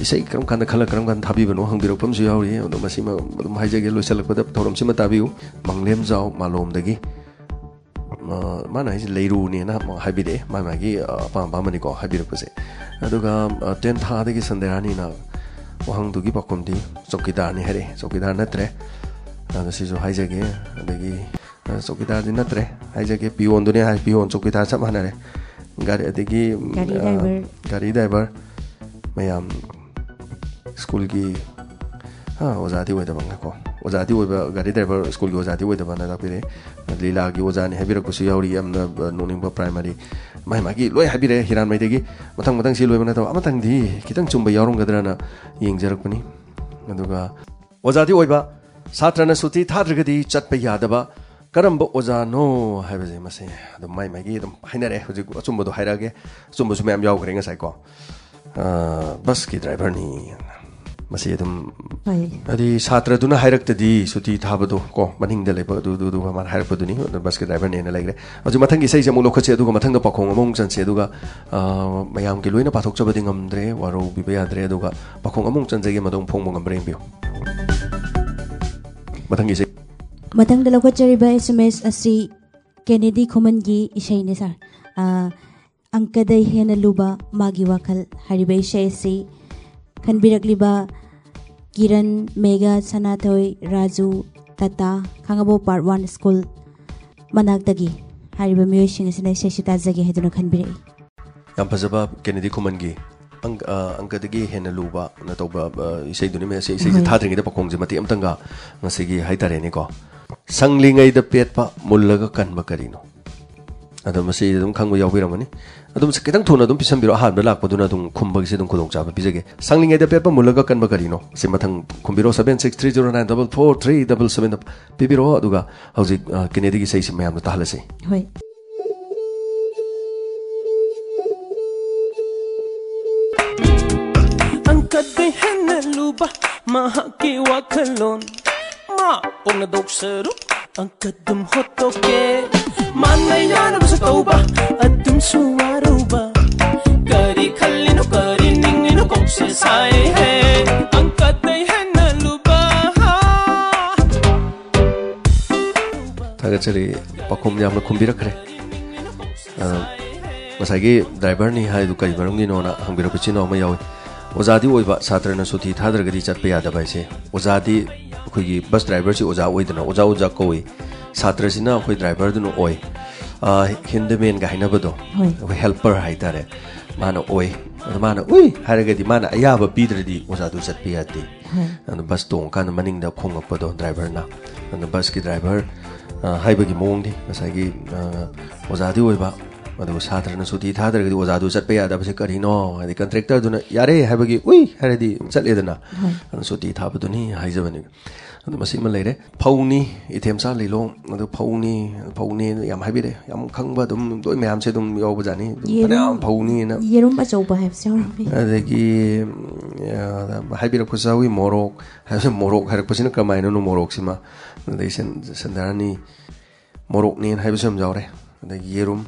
ꯏꯁꯩ ꯀꯔꯝ ꯀꯥꯟꯗ ꯈꯜꯂ ꯀꯔꯝ ꯀꯥꯟꯗ ꯊꯥꯕꯤꯕꯅꯣ ꯍꯪꯕꯤꯔꯛꯄ ꯑꯃꯁꯨ ꯌꯥꯎꯔꯤ꯫ ꯑꯗꯣ ꯃꯁꯤꯃ ꯑꯗꯨꯝ ꯍꯥꯏꯖꯒꯦ, ꯂꯣꯏꯁꯤꯜꯂꯛꯄꯗ ꯊꯧꯔꯝꯁꯤꯃ ꯇꯥꯕꯤꯌꯨ꯫ ꯃꯪꯂꯦꯝꯖꯥꯎ ꯃꯥꯂꯣꯝꯗꯒꯤ, ꯑ, ꯃꯥꯅ ꯍꯥꯏꯁꯦ ꯂꯩꯔꯨꯅꯦꯅ ꯑꯃ ꯍꯥꯏꯕꯤꯔꯛꯑꯦ, ꯃꯥ ꯃꯥꯒꯤ, ꯑ, ꯑꯄꯥꯝ ꯑꯄꯥꯝꯕꯅꯤꯀꯣ ꯍꯥꯏꯕꯤꯔꯛꯄꯁꯦ꯫ ꯑꯗꯨꯒ, ꯑ, ꯇꯦꯟꯊꯥꯗꯒꯤ ꯁꯟꯗꯌꯥꯅꯤꯅ ꯋꯥꯍꯪꯗꯨꯒꯤ ꯄꯥꯎꯈꯨꯝꯗꯤ ꯆꯧꯀꯤꯗꯥꯔꯅꯤ ꯍꯥꯏꯔꯛꯑꯦ꯫ ꯆꯧꯀꯤꯗꯥꯔ ꯅꯠꯇ꯭ꯔꯦ꯫ ꯑꯗꯣ ꯁꯤꯁꯨ ꯍꯥꯏꯖꯒꯦ꯫ ꯑꯗꯒꯤ, ꯑ, ꯆꯧꯀꯤꯗꯥꯔꯗꯤ ꯅꯠꯇ꯭ꯔꯦ, ꯍꯥꯏꯖꯒꯦ, ꯄꯤꯌꯣꯟꯗꯨꯅꯦ ꯍꯥꯏ, ꯄꯤꯌꯣꯟ ꯆꯧꯀꯤꯗꯥꯔ ꯆꯞ ꯃꯥꯟꯅꯔꯦ꯫ ꯒꯥꯔꯤ, ꯑꯗꯒꯤ, ꯒꯥꯔꯤ ꯑ, ꯗ꯭ꯔꯥꯏꯚꯔ꯫ ꯒꯥꯔꯤ ꯗ꯭ꯔꯥꯏꯚꯔ ꯃꯌꯥꯝ, ꯁ꯭ꯀꯨꯜꯒꯤ, ꯍꯥ, ꯑꯣꯖꯥꯗꯤ ꯑꯣꯏꯗꯕ, ꯉꯥꯏꯈꯣ, ꯑꯣꯖꯥꯗꯤ ꯑꯣꯏꯕ, ꯒꯥꯔꯤ ꯗ꯭ꯔꯥꯏꯚꯔ, ꯁ꯭ꯀꯨꯜꯒꯤ ꯑꯣꯖꯥꯗꯤ ꯑꯣꯏꯗꯕꯅ ꯇꯥꯛꯄꯤꯔꯛꯑꯦ꯫ ꯂꯤꯂꯥꯒꯤ ꯑꯣꯖꯥꯅꯤ ꯍꯥꯏꯕꯤꯔꯛꯄꯁꯨ ꯌꯥꯎꯔꯤ, ꯌꯥꯝꯅ, ꯑ, ꯅꯣꯛꯅꯤꯡꯕ꯫ ꯄ꯭ꯔꯥꯏꯃꯔꯤ, ꯃꯥꯏ ꯃꯥꯒꯤ ꯂꯣꯏ ꯍꯥꯏꯕꯤꯔꯛꯑꯦ ꯍꯤꯔꯥꯟꯃꯩꯗꯒꯤ꯫ ꯃꯊꯪ ꯃꯊꯪ ꯁꯤ ꯂꯣꯏꯕ ꯅꯠꯇꯕ ꯑꯃꯇꯪꯗꯤ ꯈꯤꯇꯪ ꯆꯨꯝꯕ ꯌꯥꯎꯔꯝꯒꯗ꯭ꯔꯅ ꯌꯦꯡꯖꯔꯛꯄꯅꯤ꯫ ꯑꯗꯨꯒ ꯑꯣꯖꯥꯗꯤ ꯑꯣꯏꯕ, ꯁꯥꯇ꯭ꯔꯅ ꯁꯨꯇꯤ ꯊꯥꯗ꯭ꯔꯒꯗꯤ ꯆꯠꯄ ꯌꯥꯗꯕ, ꯀꯔꯝꯕ ꯑꯣꯖꯥꯅꯣ ꯍꯥꯏꯕꯁꯦ ꯃꯁꯤ ꯑꯗꯨꯝ ꯃꯥꯏ ꯃꯥꯏꯒꯤ ꯑꯗꯨꯝ ꯍꯥꯏꯅꯔꯦ꯫ ꯍꯧꯖꯤꯛ ꯑꯆꯨꯝꯕꯗꯣ ꯍꯥꯏꯔꯛꯑꯒꯦ꯫ ꯑꯆꯨꯝꯕꯁꯨ ꯃꯌꯥꯝ ꯌꯥꯎꯈ꯭ꯔꯦ ꯉꯁꯥꯏ ꯀꯣ꯫ ꯑ, ꯕꯁꯀꯤ ꯗ꯭ꯔꯥꯏꯚꯔꯅꯤ꯫ ꯃꯁꯤ ꯑꯗꯨꯝ, ꯍꯣꯏ꯫ ꯍꯥꯏꯗꯤ ꯁꯥꯇ꯭ꯔꯗꯨꯅ ꯍꯥꯏꯔꯛꯇꯗꯤ ꯁꯨꯇꯤ ꯊꯥꯕꯗꯣ ꯀꯣ, ꯃꯅꯤꯡꯗ ꯂꯩꯕ ꯑꯗꯨ, ꯑꯗꯨ, ꯑꯗꯨꯒ ꯃꯥꯅ ꯍꯥꯏꯔꯛꯄꯗꯨꯅꯤ꯫ ꯑꯗꯨ ꯕꯁꯀꯤ ꯗ꯭ꯔꯥꯏꯚꯔꯅꯦꯅ ꯂꯩꯈ꯭ꯔꯦ꯫ ꯍꯧꯖꯤꯛ ꯃꯊꯪꯒꯤ ꯏꯁꯩꯁꯦ ꯑꯃꯨꯛ ꯂꯧꯈꯠꯁꯦ, ꯑꯗꯨꯒ ꯃꯊꯪꯗ ꯄꯥꯎꯈꯣꯡ ꯑꯃꯃꯨꯛ ꯆꯟꯁꯦ, ꯑꯗꯨꯒ, ꯑ, ꯃꯌꯥꯝꯒꯤ ꯂꯣꯏꯅ ꯄꯥꯊꯣꯛꯆꯕꯗꯤ ꯉꯝꯗ꯭ꯔꯦ, ꯋꯥꯔꯧꯕꯤꯕ ꯌꯥꯗ꯭ꯔꯦ, ꯑꯗꯨꯒ ꯄꯥꯎꯈꯣꯡ ꯑꯃꯃꯨꯛ ꯆꯟꯖꯒꯦ, ꯃꯗꯨ ꯐꯣꯡꯕ ꯉꯝꯕ꯭ꯔꯥ ꯌꯦꯡꯕꯤꯌꯨ꯫ ꯃꯊꯪꯒꯤ ꯏꯁꯩ꯫ ꯃꯊꯪꯗ ꯂꯧꯈꯠꯆꯔꯤꯕ S M S ꯑꯁꯤ ꯀꯦꯅꯦꯗꯤ ꯈꯨꯃꯟꯒꯤ ꯏꯁꯩꯅꯤ, ꯁꯥꯔ꯫ ꯑ, ꯑꯪꯀꯗꯩ ꯍꯦꯟꯅ ꯂꯨꯕ ꯃꯥꯒꯤ ꯋꯥꯈꯜ ꯍꯥꯏꯔꯤꯕ ꯏꯁꯩ ꯑꯁꯤ ꯈꯟꯕꯤꯔꯛꯂꯤꯕ ꯀꯤꯔꯟ, ꯃꯦꯘ, ꯁꯅꯥꯊꯣꯏ, ꯔꯥꯖꯨ, ꯇꯥꯇꯥ, ꯈꯥꯉꯕꯣꯛ Part One School ꯃꯅꯥꯛꯇꯒꯤ ꯍꯥꯏꯔꯤꯕ ꯃꯤꯑꯣꯏꯁꯤꯡ ꯑꯁꯤꯅ ꯏꯁꯩꯁꯤ ꯇꯥꯖꯒꯦ ꯍꯥꯏꯗꯨꯅ ꯈꯟꯕꯤꯔꯛꯏ꯫ ꯌꯥꯝ ꯐꯖꯕ ꯀꯦꯅꯦꯗꯤ ꯈꯨꯃꯟꯒꯤ ꯑꯪ-, ꯑ, ꯑꯪꯀꯗꯒꯤ ꯍꯦꯟꯅ ꯂꯨꯕꯅ ꯇꯧꯕ, ꯑ, ꯏꯁꯩꯗꯨꯅꯤ꯫ ꯃꯁꯤ ꯏꯁꯩꯁꯦ ꯍꯣꯏ꯫ ꯊꯥꯗ꯭ꯔꯤꯉꯩꯗ ꯄꯥꯈꯣꯡꯁꯦ ꯃꯇꯦꯛ ꯑꯃꯇꯪꯒ ꯉꯁꯤꯒꯤ ꯍꯥꯏꯇꯥꯔꯦꯅꯦꯀꯣ꯫ ꯁꯪꯂꯤꯉꯩꯗ ꯄꯦꯠꯄ, ꯃꯨꯜꯂꯒ ꯀꯟꯕ ꯀꯔꯤꯅꯣ? ꯑꯗꯣ ꯃꯁꯤ ꯑꯗꯨꯝ ꯈꯪꯕ ꯌꯥꯎꯕꯤꯔꯝꯒꯅꯤ꯫ ꯑꯗꯨꯝ ꯈꯤꯇꯪ ꯊꯨꯅ ꯑꯗꯨꯝ ꯄꯤꯁꯟꯕꯤꯔꯣ꯫ ꯑꯍꯥꯟꯕ ꯂꯥꯛꯄꯗꯨꯅ ꯑꯗꯨꯝ ꯈꯨꯝꯕꯒꯤꯁꯤ ꯑꯗꯨꯝ ꯈꯨꯗꯣꯡꯆꯥꯕ ꯄꯤꯖꯒꯦ꯫ ꯁꯪꯂꯤꯉꯩꯗ ꯄꯦꯠꯄ, ꯃꯨꯜꯂꯒ ꯀꯟꯕ ꯀꯔꯤꯅꯣ? ꯁꯤ ꯃꯊꯪ ꯈꯨꯝꯕꯤꯔꯣ, seven six three zero nine double four three double seven ꯗ ꯄꯤꯕꯤꯔꯛꯑꯣ꯫ ꯑꯗꯨꯒ ꯍꯧꯖꯤꯛ, ꯑ, ꯀꯦꯅꯦꯗꯤꯒꯤ ꯏꯁꯩꯁꯤ ꯃꯌꯥꯝꯗ ꯇꯥꯍꯜꯂꯁꯤ꯫ ꯍꯣꯏ꯫ ꯑꯪꯀꯗꯩ ꯍꯦꯟꯅ ꯂꯨꯕ ꯃꯍꯥꯛꯀꯤ ꯋꯥꯈꯜꯂꯣꯟ꯫ ꯃꯥ ꯄꯣꯛꯅꯗꯧ ꯁꯔꯨꯛ ꯑꯪꯀ ꯑꯗꯨꯝ ꯍꯣꯠꯇꯣꯛꯀꯦ꯫ ꯃꯥꯅ ꯌꯥꯅꯕꯁꯨ ꯇꯧꯕ, ꯑꯗꯨꯝꯁꯨ ꯋꯥꯔꯧꯕ꯫ ꯀꯔꯤ ꯈꯜꯂꯤꯅꯣ, ꯀꯔꯤ ꯅꯤꯡꯉꯤꯅꯣ, ꯀꯣꯛꯁꯦ ꯁꯥꯏꯍꯦ꯫ ꯑꯪꯀꯗꯩ ꯍꯦꯟꯅ ꯂꯨꯕ꯫ ꯊꯥꯒꯠꯆꯔꯤ, ꯄꯥꯎꯈꯨꯝ ꯌꯥꯝꯅ ꯈꯨꯝꯕꯤꯔꯛꯈ꯭ꯔꯦ꯫ ꯑ, ꯉꯁꯥꯏꯒꯤ ꯗ꯭ꯔꯥꯏꯚꯔꯅꯤ ꯍꯥꯏꯗꯨ ꯀꯔꯤ ꯃꯔꯝꯒꯤꯅꯣꯅ ꯍꯪꯕꯤꯔꯛꯄ ꯏꯆꯤꯟ ꯏꯅꯥꯎ ꯑꯃ ꯌꯥꯎꯏ꯫ ꯑꯣꯖꯥꯗꯤ ꯑꯣꯏꯕ, ꯁꯥꯇ꯭ꯔꯅ ꯁꯨꯇꯤ ꯊꯥꯗ꯭ꯔꯒꯗꯤ ꯆꯠꯄ ꯌꯥꯗꯕ ꯍꯥꯏꯁꯦ꯫ ꯑꯣꯖꯥꯗꯤ ꯑꯩꯈꯣꯏꯒꯤ ꯕꯁ ꯗ꯭ꯔꯥꯏꯚꯔꯁꯤ ꯑꯣꯖꯥ ꯑꯣꯏꯗꯅ, ꯑꯣꯖꯥ ꯑꯣꯖꯥ ꯀꯧꯏ꯫ ꯁꯥꯇ꯭ꯔꯁꯤꯅ ꯑꯩꯈꯣꯏ ꯗ꯭ꯔꯥꯏꯚꯔꯗꯨꯅ ꯑꯣꯏ꯫ ꯍꯤꯟꯗꯃꯦꯟꯒ ꯍꯥꯏꯅꯕꯗꯣ, ꯍꯣꯏ꯫ ꯑꯩꯈꯣꯏ ꯍꯦꯜꯄꯔ ꯍꯥꯏꯇꯥꯔꯦ, ꯃꯥꯅ ꯑꯣꯏ꯫ ꯑꯗꯣ ꯃꯥꯅ ꯎꯏ ꯍꯥꯏꯔꯒꯗꯤ, ꯃꯥꯅ ꯑꯌꯥꯕ ꯄꯤꯗ꯭ꯔꯗꯤ ꯑꯣꯖꯥꯗꯨ ꯆꯠꯄ ꯌꯥꯗꯦ꯫ ꯍꯣꯏ꯫ ꯑꯗꯣ ꯕꯁ ꯇꯣꯡꯉꯀꯥꯟꯗ ꯃꯅꯤꯡꯗ ꯈꯣꯡꯉꯛꯄꯗꯣ ꯗ꯭ꯔꯥꯏꯚꯔꯅ, ꯑꯗꯣ ꯕꯁꯀꯤ ꯗ꯭ꯔꯥꯏꯚꯔ, ꯑ, ꯍꯥꯏꯕꯒꯤ ꯃꯑꯣꯡꯗꯤ ꯉꯁꯥꯏꯒꯤ, ꯑ, ꯑꯣꯖꯥꯗꯤ ꯑꯣꯏꯕ, ꯑꯗꯨꯒ ꯁꯥꯇ꯭ꯔꯅ ꯁꯨꯇꯤ ꯊꯥꯗ꯭ꯔꯒꯗꯤ ꯑꯣꯖꯥꯗꯨ ꯆꯠꯄ ꯌꯥꯗꯕꯁꯦ ꯀꯔꯤꯅꯣ? ꯍꯥꯏꯗꯤ ꯀꯟꯇ꯭ꯔꯦꯛꯇꯔꯗꯨꯅ ꯌꯥꯔꯦ ꯍꯥꯏꯕꯒꯤ ꯎꯏ ꯍꯥꯏꯔꯗꯤ ꯆꯠꯂꯦꯗꯅ, ꯍꯣꯏ꯫ ꯑꯗꯨ ꯁꯨꯇꯤ ꯊꯥꯕꯗꯨꯅꯤ ꯍꯥꯏꯖꯕꯅꯤ꯫ ꯑꯗꯨ ꯃꯁꯤꯃ ꯂꯩꯔꯦ꯫ ꯐꯧꯅꯤ, ꯏꯊꯦꯝꯆꯥ ꯂꯤꯂꯣꯡ, ꯑꯗꯨ ꯐꯧꯅꯤ, ꯐꯧꯅꯤ ꯌꯥꯝ ꯍꯥꯏꯕꯤꯔꯦ, ꯌꯥꯝ ꯈꯪꯕ ꯑꯗꯨꯝ ꯂꯣꯏ ꯃꯌꯥꯝꯁꯦ ꯑꯗꯨꯝ ꯌꯥꯎꯕꯖꯥꯠꯅꯤ, ꯑꯗꯨꯝ ꯌꯦꯔꯨꯝ- ꯐꯅꯌꯥꯝ ꯐꯧꯅꯤꯅ꯫ ꯌꯦꯔꯨꯝ ꯑꯆꯧꯕ ꯍꯥꯏꯕꯁꯨ ꯌꯥꯎꯔꯝꯃꯤ꯫ ꯑꯗꯒꯤ, ꯑ, ꯍꯥꯏꯕꯤꯔꯛꯄꯁꯨ ꯌꯥꯎꯏ, ꯃꯣꯔꯣꯛ ꯍꯥꯏꯕꯁꯦ, ꯃꯣꯔꯣꯛ ꯍꯥꯏꯔꯛꯄꯁꯤꯅ ꯀꯔꯝꯍꯥꯏꯅꯅꯣ, ꯃꯣꯔꯣꯛꯁꯤꯃ꯫ ꯑꯗꯩ ꯁꯟ-, ꯁꯟꯗꯥꯅꯤ ꯃꯣꯔꯣꯛꯅꯦꯅ ꯍꯥꯏꯕꯁꯨ ꯌꯥꯝ ꯌꯥꯎꯔꯦ꯫ ꯑꯗꯒꯤ ꯌꯦꯔꯨꯝ,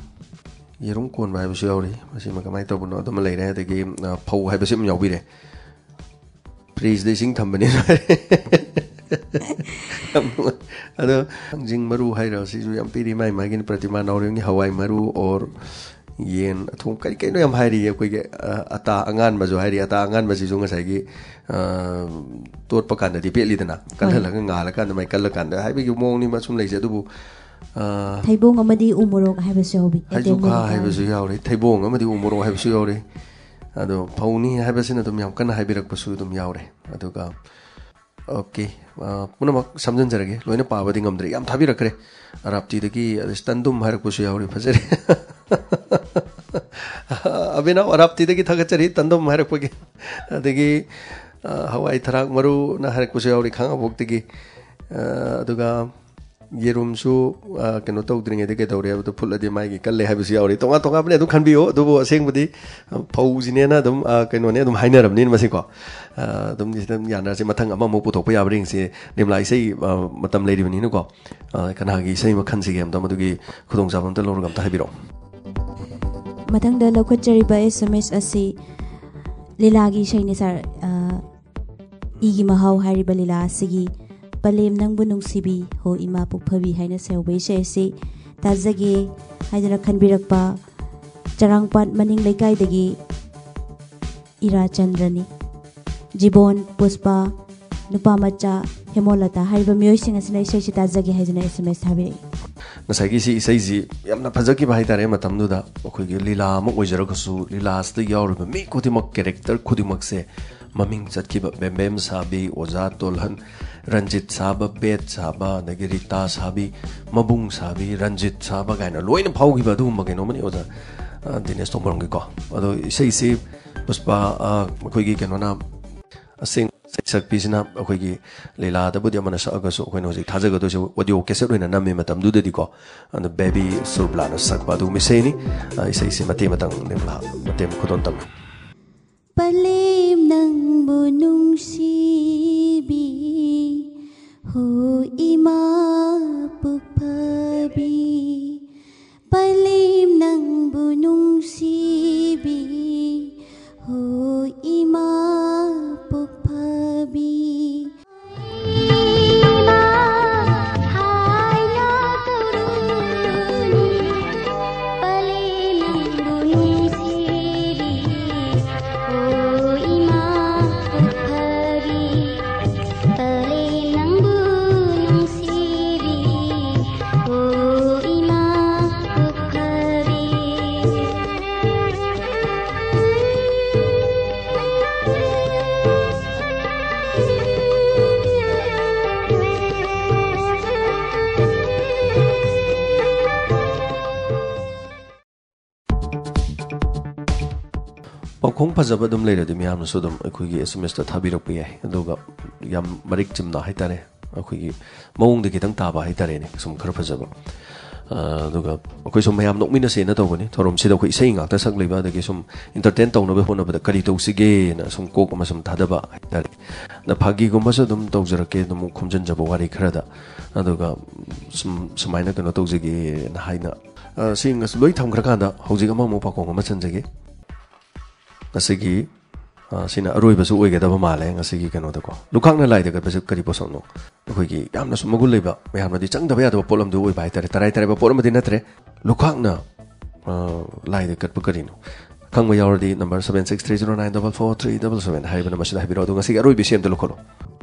ꯌꯦꯔꯨꯝ ꯀꯣꯟꯕ ꯍꯥꯏꯕꯁꯨ ꯌꯥꯎꯔꯤ, ꯃꯁꯤꯃ ꯀꯃꯥꯏꯅ ꯇꯧꯕꯅꯣ ꯑꯗꯨꯃ ꯂꯩꯔꯦ꯫ ꯑꯗꯒꯤ, ꯑ, ꯐꯧ ꯍꯥꯏꯕꯁꯨ ꯑꯗꯨꯝ ꯌꯥꯎꯕꯤꯔꯦ꯫ ꯐ꯭ꯔꯤꯖꯇ ꯏꯁꯤꯡ ꯊꯝꯕꯅꯤ꯫ ꯑꯗꯣ ꯊꯥꯡꯖꯤꯡ ꯃꯔꯨ ꯍꯥꯏꯔ ꯁꯤꯁꯨ ꯌꯥꯝ ꯄꯤꯔꯤ, ꯃꯥꯏ ꯃꯥꯒꯤꯅꯤ, ꯄ꯭ꯔꯇꯤꯃꯥ ꯅꯥꯎꯔꯦꯝꯒꯤ ꯍꯋꯥꯏ ꯃꯔꯨ ꯑꯣꯔ ꯌꯦꯟ ꯑꯊꯣꯡ ꯀꯔꯤ ꯀꯩꯅꯣ ꯌꯥꯝ ꯍꯥꯏꯔꯤ꯫ ꯑꯩꯈꯣꯏꯒꯤ, ꯑ, ꯑꯇꯥ ꯑꯉꯥꯟꯕꯁꯨ ꯍꯥꯏꯔꯤ꯫ ꯑꯇꯥ ꯑꯉꯥꯟꯕꯁꯤꯁꯨ ꯉꯁꯥꯏꯒꯤ, ꯑ, ꯇꯣꯠꯄ ꯀꯥꯟꯗꯗꯤ ꯄꯦꯠꯂꯤꯗꯅ, ꯀꯜꯍꯜꯂꯒ ꯉꯥꯜꯂꯀꯥꯟꯗ ꯃꯥꯏ ꯀꯜꯂꯀꯥꯟꯗ ꯍꯥꯏꯕꯒꯤ ꯃꯑꯣꯡꯅꯤ ꯃꯁꯨꯝ ꯂꯩꯁꯦ꯫ ꯑꯗꯨꯕꯨ, ꯑ, ꯊꯩꯕꯣꯡ ꯑꯃꯗꯤ ꯎ ꯃꯣꯔꯣꯛ ꯍꯥꯏꯕꯁꯨ ꯌꯥꯎꯕꯤ꯫ ꯍꯩꯖꯨꯈꯥ ꯑꯇꯦꯟꯕ ꯍꯥꯏꯕꯁꯨ ꯌꯥꯎꯔꯤ, ꯊꯩꯕꯣꯡ ꯑꯃꯗꯤ ꯎ ꯃꯣꯔꯣꯛ ꯍꯥꯏꯕꯁꯨ ꯌꯥꯎꯔꯤ꯫ ꯑꯗꯣ ꯐꯧꯅꯤ ꯍꯥꯏꯕꯁꯤꯅ ꯑꯗꯨꯝ ꯌꯥꯝ ꯀꯟꯅ ꯍꯥꯏꯕꯤꯔꯛꯄꯁꯨ ꯑꯗꯨꯝ ꯌꯥꯎꯔꯦ꯫ ꯑꯗꯨꯒ, ꯑꯣꯀꯦ, ꯑ, ꯄꯨꯝꯅꯃꯛ ꯁꯝꯖꯤꯟꯖꯔꯒꯦ, ꯂꯣꯏꯅ ꯄꯥꯕꯗꯤ ꯉꯝꯗ꯭ꯔꯦ, ꯌꯥꯝ ꯊꯥꯕꯤꯔꯛꯈ꯭ꯔꯦ꯫ ꯑꯔꯥꯞꯇꯤꯗꯒꯤ, ꯑꯗꯩ ꯇꯟꯗꯨꯝ ꯍꯥꯏꯔꯛꯄꯁꯨ ꯌꯥꯎꯔꯤ, ꯐꯖꯔꯦ꯫ ꯑꯕꯤꯅꯥꯎ ꯑꯔꯥꯞꯇꯤꯗꯒꯤ ꯊꯥꯒꯠꯆꯔꯤ, ꯇꯟꯗꯨꯝ ꯍꯥꯏꯔꯛꯄꯒꯤ꯫ ꯑꯗꯒꯤ, ꯑ, ꯍꯋꯥꯏ ꯊꯔꯥꯛ ꯃꯔꯨꯅ ꯍꯥꯏꯔꯛꯄꯁꯨ ꯌꯥꯎꯔꯤ, ꯈꯥꯉꯕꯣꯛꯇꯒꯤ꯫ ꯑ, ꯑꯗꯨꯒ ꯌꯦꯔꯨꯝꯁꯨ, ꯑ, ꯀꯩꯅꯣ ꯇꯧꯗ꯭ꯔꯤꯉꯩꯗ ꯀꯩꯗꯧꯔꯦ ꯍꯥꯏꯕꯗꯣ, ꯐꯨꯠꯂꯗꯤ ꯃꯥꯒꯤ ꯀꯜꯂꯦ ꯍꯥꯏꯕꯁꯨ ꯌꯥꯎꯔꯤ꯫ ꯇꯣꯉꯥꯟ ꯇꯣꯉꯥꯟꯕꯅꯦ, ꯑꯗꯨꯝ ꯈꯟꯕꯤꯌꯣ꯫ ꯑꯗꯨꯕꯨ ꯑꯁꯦꯡꯕꯗꯤ, ꯑ, ꯐꯧꯁꯤꯅꯦꯅ ꯑꯗꯨꯝ, ꯑ, ꯀꯩꯅꯣꯅꯦ ꯑꯗꯨꯝ ꯍꯥꯏꯅꯔꯕꯅꯤꯅ ꯃꯁꯤꯀꯣ꯫ ꯑ, ꯑꯗꯨꯝ ꯁꯤꯗ ꯌꯥꯅꯔꯁꯤ꯫ ꯃꯊꯪ ꯑꯃꯃꯨꯛ ꯄꯨꯊꯣꯛꯄ ꯌꯥꯕ꯭ꯔꯥ ꯌꯦꯡꯁꯤ꯫ ꯅꯤꯝꯂꯥ ꯏꯁꯩ, ꯑ, ꯃꯇꯝ ꯂꯩꯔꯤꯕꯅꯤꯅꯀꯣ꯫ ꯑ, ꯀꯅꯥꯒꯤ ꯏꯁꯩ ꯑꯃ ꯈꯟꯁꯤꯒꯦ ꯑꯝꯇ, ꯃꯗꯨꯒꯤ ꯈꯨꯗꯣꯡꯆꯥꯕ ꯑꯝꯇ ꯂꯧꯔꯒ ꯑꯝꯇ ꯍꯥꯏꯕꯤꯔꯛꯑꯣ꯫ ꯃꯊꯪꯗ ꯂꯧꯈꯠꯆꯔꯤꯕ S M S ꯑꯁꯤ ꯂꯤꯂꯥꯒꯤ ꯏꯁꯩꯅꯤ ꯁꯥꯔ꯫ ꯑ, ꯏꯒꯤ ꯃꯍꯥꯎ ꯍꯥꯏꯔꯤꯕ ꯂꯤꯂꯥ ꯑꯁꯤꯒꯤ ꯄꯂꯦꯝ ꯅꯪꯕꯨ ꯅꯨꯡꯁꯤꯕꯤ ꯍꯣ ꯏꯃꯥ ꯄꯣꯛꯐꯕꯤ ꯍꯥꯏꯅ ꯁꯩꯍꯧꯕ ꯏꯁꯩ ꯑꯁꯤ ꯇꯥꯖꯒꯦ ꯍꯥꯏꯗꯨꯅ ꯈꯟꯕꯤꯔꯛꯄ ꯆꯔꯥꯡꯄꯥꯠ ꯃꯅꯤꯡ ꯂꯩꯀꯥꯏꯗꯒꯤ ꯏꯔꯥꯆꯟꯗ꯭ꯔꯅꯤ꯫ ꯖꯤꯕꯣꯟ, ꯄꯨꯁꯄꯥ, ꯅꯨꯄꯥ ꯃꯆꯥ ꯍꯦꯃꯣꯂꯇꯥ ꯍꯥꯏꯔꯤꯕ ꯃꯤꯑꯣꯏꯁꯤꯡ ꯑꯁꯤꯅ ꯏꯁꯩꯁꯤ ꯇꯥꯖꯒꯦ ꯍꯥꯏꯗꯨꯅ S M S ꯊꯥꯕꯤꯔꯛꯏ꯫ ꯉꯁꯥꯏꯒꯤ ꯁꯤ ꯏꯁꯩꯁꯤ ꯌꯥꯝꯅ ꯐꯖꯈꯤꯕ ꯍꯥꯏꯇꯥꯔꯦ꯫ ꯃꯇꯝꯗꯨꯗ ꯑꯩꯈꯣꯏꯒꯤ ꯂꯤꯂꯥ ꯑꯃ ꯑꯣꯏꯖꯔꯒꯁꯨ, ꯂꯤꯂꯥꯁꯤꯗ ꯌꯥꯎꯔꯤꯕ ꯃꯤ ꯈꯨꯗꯤꯡꯃꯛ, ꯀꯦꯔꯦꯛꯇꯔ ꯈꯨꯗꯤꯡꯃꯛꯁꯦ ꯃꯃꯤꯡ ꯆꯠꯈꯤꯕ, ꯕꯦꯝꯕꯦꯝ ꯁꯥꯕꯤ, ꯑꯣꯖꯥ ꯇꯣꯜꯍꯟ, ꯔꯟꯖꯤꯠ ꯁꯥꯕ, ꯕꯦꯠ ꯁꯥꯕ, ꯑꯗꯒꯤ ꯔꯤꯇꯥ ꯁꯥꯕꯤ, ꯃꯕꯨꯡ ꯁꯥꯕꯤ, ꯔꯟꯖꯤꯠ ꯁꯥꯕ ꯀꯥꯏꯅ ꯂꯣꯏꯅ ꯐꯥꯎꯈꯤꯕ ꯑꯗꯨꯒꯨꯝꯕ ꯀꯩꯅꯣꯝꯃꯅꯤ ꯑꯣꯖꯥ, ꯑ, ꯗꯤꯅꯦꯁ ꯇꯣꯡꯕ꯭ꯔꯝꯒꯤꯀꯣ꯫ ꯑꯗꯣ ꯏꯁꯩꯁꯤ ꯄꯨꯁꯄꯥ, ꯑ, ꯑꯩꯈꯣꯏꯒꯤ ꯀꯩꯅꯣꯅ, ꯑꯁꯦꯡ ꯁꯛꯄꯤꯁꯤꯅ ꯑꯩꯈꯣꯏꯒꯤ ꯂꯤꯂꯥꯗꯕꯨꯗꯤ ꯑꯃꯅ ꯁꯛꯑꯒꯁꯨ, ꯑꯩꯈꯣꯏꯅ ꯍꯧꯖꯤꯛ ꯊꯥꯖꯒꯗꯣꯏꯁꯦ ꯑꯣꯗꯤꯑꯣ ꯀꯦꯁꯦꯠ ꯑꯣꯏꯅ ꯅꯝꯃꯤ ꯃꯇꯝꯗꯨꯗꯗꯤꯀꯣ꯫ ꯑꯗꯣ ꯕꯦꯕꯤ ꯁꯨꯔꯕꯂꯥꯅ ꯁꯛꯄ ꯑꯗꯨꯒꯨꯝꯕ ꯏꯁꯩꯅꯤ꯫ ꯑ, ꯏꯁꯩꯁꯤ ꯃꯇꯦꯛ ꯃꯇꯪ ꯅꯤꯝꯂꯥ ꯃꯇꯦꯛ ꯈꯨꯗꯣꯟ ꯇꯝꯃꯤ꯫ ꯄꯂꯦꯝ ꯅꯪꯕꯨ ꯅꯨꯡꯁꯤꯕꯤ, ꯍꯣ ꯏꯃꯥ ꯄꯨꯛꯐꯕꯤ꯫ ꯄꯂꯦꯝ ꯅꯪꯕꯨ ꯅꯨꯡꯁꯤꯕꯤ, ꯍꯣ ꯏꯃꯥ ꯄꯨꯛꯐꯕꯤ꯫ ꯄꯥꯎꯈꯣꯡ ꯐꯖꯕ ꯑꯗꯨꯝ ꯂꯩꯔꯗꯤ ꯃꯌꯥꯝꯅꯁꯨ ꯑꯗꯨꯝ ꯑꯩꯈꯣꯏꯒꯤ S M S ꯇ ꯊꯥꯕꯤꯔꯛꯄ ꯌꯥꯏ꯫ ꯑꯗꯨꯒ ꯌꯥꯝ ꯃꯔꯤꯛ ꯆꯨꯝꯅ ꯍꯥꯏꯇꯥꯔꯦ, ꯑꯩꯈꯣꯏꯒꯤ ꯃꯑꯣꯡꯗ ꯈꯤꯇꯪ ꯇꯥꯕ ꯍꯥꯏꯇꯥꯔꯦꯅꯦ, ꯁꯨꯝ ꯈꯔ ꯐꯖꯕ꯫ ꯑ, ꯑꯗꯨꯒ ꯑꯩꯈꯣꯏ ꯁꯨꯝ ꯃꯌꯥꯝ ꯅꯣꯛꯃꯤꯟꯅꯁꯦꯅ ꯇꯧꯕꯅꯤ꯫ ꯊꯧꯔꯝꯁꯤꯗ ꯑꯩꯈꯣꯏ ꯏꯁꯩ ꯉꯥꯛꯇ ꯁꯛꯂꯤꯕ, ꯑꯗꯒꯤ ꯁꯨꯝ entertain ꯇꯧꯅꯕ ꯍꯣꯠꯅꯕꯗ ꯀꯔꯤ ꯇꯧꯁꯤꯒꯦꯅ ꯁꯨꯝ ꯀꯣꯛ ꯑꯃ ꯁꯨꯝ ꯊꯥꯗꯕ ꯍꯥꯏꯇꯥꯔꯦ꯫ ꯑꯗ ꯐꯥꯒꯤꯒꯨꯝꯕꯁꯨ ꯑꯗꯨꯝ ꯇꯧꯖꯔꯛꯀꯦ, ꯑꯗꯨꯝ ꯈꯣꯝꯖꯤꯟꯖꯕ ꯋꯥꯔꯤ ꯈꯔꯗ꯫ ꯑꯗꯨꯒ ꯁꯨꯝ, ꯁꯨꯃꯥꯏꯅ ꯀꯩꯅꯣ ꯇꯧꯖꯒꯦꯅ ꯍꯥꯏꯅ, ꯑ, ꯁꯤ ꯉꯁ-, ꯂꯣꯏ ꯊꯝꯈ꯭ꯔꯀꯥꯟꯗ ꯍꯧꯖꯤꯛ ꯑꯃꯃꯨꯛ ꯄꯥꯎꯈꯣꯡ ꯑꯃ ꯆꯟꯖꯒꯦ꯫ ꯉꯁꯤꯒꯤ, ꯑ, ꯁꯤꯅ ꯑꯔꯣꯏꯕꯁꯨ ꯑꯣꯏꯒꯗꯕ ꯃꯥꯜꯂꯦ ꯉꯁꯤꯒꯤ ꯀꯩꯅꯣꯗꯀꯣ꯫ ꯂꯨꯈꯥꯛꯅ ꯂꯥꯏꯗ ꯀꯠꯄꯁꯦ ꯀꯔꯤ ꯄꯣꯠꯁꯛꯅꯣ? ꯑꯩꯈꯣꯏꯒꯤ ꯌꯥꯝꯅꯁꯨ ꯃꯒꯨꯟ ꯂꯩꯕ, ꯃꯌꯥꯝꯅꯗꯤ ꯆꯪꯗꯕ ꯌꯥꯗꯕ ꯄꯣꯠ ꯑꯃꯗꯤ ꯑꯣꯏꯕ ꯍꯥꯏꯇꯥꯔꯦ꯫ ꯇꯔꯥꯏ ꯇꯔꯥꯏꯕ ꯄꯣꯠ ꯑꯃꯗꯤ ꯅꯠꯇ꯭ꯔꯦ꯫ ꯂꯨꯈꯥꯛꯅ, ꯑ, ꯂꯥꯏꯗ ꯀꯠꯄ ꯀꯔꯤꯅꯣ? ꯈꯪꯕ ꯌꯥꯎꯔꯗꯤ number seven six three zero nine double four three double seven ꯍꯥꯏꯔꯤꯕ number ꯁꯤꯗ ꯍꯥꯏꯕꯤꯔꯛꯑꯣ꯫ ꯑꯗꯣ ꯉꯁꯤꯒꯤ ꯑꯔꯣꯏꯕ ꯏꯁꯩ ꯑꯝꯇ ꯂꯧꯈꯠꯂꯣ꯫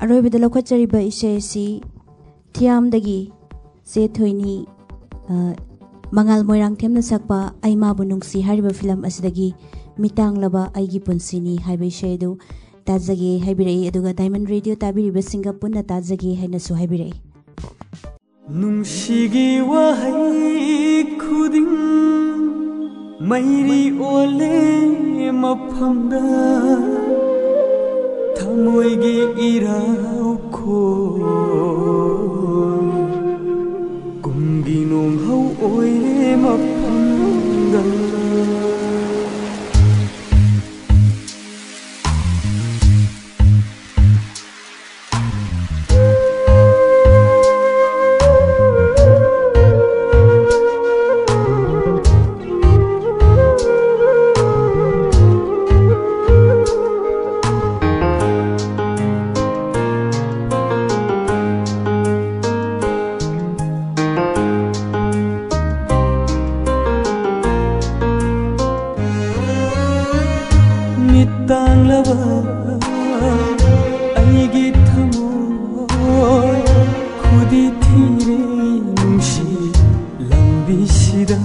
ꯑꯔꯣꯏꯕꯗ ꯂꯧꯈꯠꯆꯔꯤꯕ ꯏꯁꯩ ꯑꯁꯤ ꯊꯤꯌꯥꯝꯗꯒꯤ ꯆꯦ ꯊꯣꯏꯅꯤ, ꯑ, ꯃꯉꯥꯜ ꯃꯣꯏꯔꯥꯡꯊꯦꯝꯅ ꯁꯛꯄ ꯑꯩ ꯃꯥꯕꯨ ꯅꯨꯡꯁꯤ ꯍꯥꯏꯔꯤꯕ ꯐꯤꯂꯝ ꯑꯁꯤꯗꯒꯤ ꯃꯤꯇꯥꯡꯂꯕ ꯑꯩꯒꯤ ꯄꯨꯟꯁꯤꯅꯤ ꯍꯥꯏꯕ ꯏꯁꯩ ꯑꯗꯨ ꯇꯥꯖꯒꯦ ꯍꯥꯏꯕꯤꯔꯛꯏ꯫ ꯑꯗꯨꯒ Diamond Radio ꯇꯥꯕꯤꯔꯤꯕꯁꯤꯡꯒ ꯄꯨꯟꯅ ꯇꯥꯖꯒꯦ ꯍꯥꯏꯅꯁꯨ ꯍꯥꯏꯕꯤꯔꯛꯏ꯫ ꯅꯨꯡꯁꯤꯒꯤ ꯋꯥꯍꯩ ꯈꯨꯗꯤꯡ ꯃꯩꯔꯤ ꯑꯣꯜꯂꯦ ꯃꯐꯝꯗ, ꯊꯃꯣꯏꯒꯤ ꯏꯔꯥꯎꯈꯣꯜ ꯀꯨꯝꯒꯤ ꯅꯣꯡꯍꯧ ꯑꯣꯏꯔꯦ ꯃꯐꯝꯗ꯫ ꯃꯤꯠ ꯇꯥꯡꯂꯕ ꯑꯩꯒꯤ ꯊꯃꯣꯏ ꯈꯨꯗꯤ ꯊꯤꯔꯦ ꯅꯨꯡꯁꯤ ꯂꯝꯕꯤꯁꯤꯗ꯫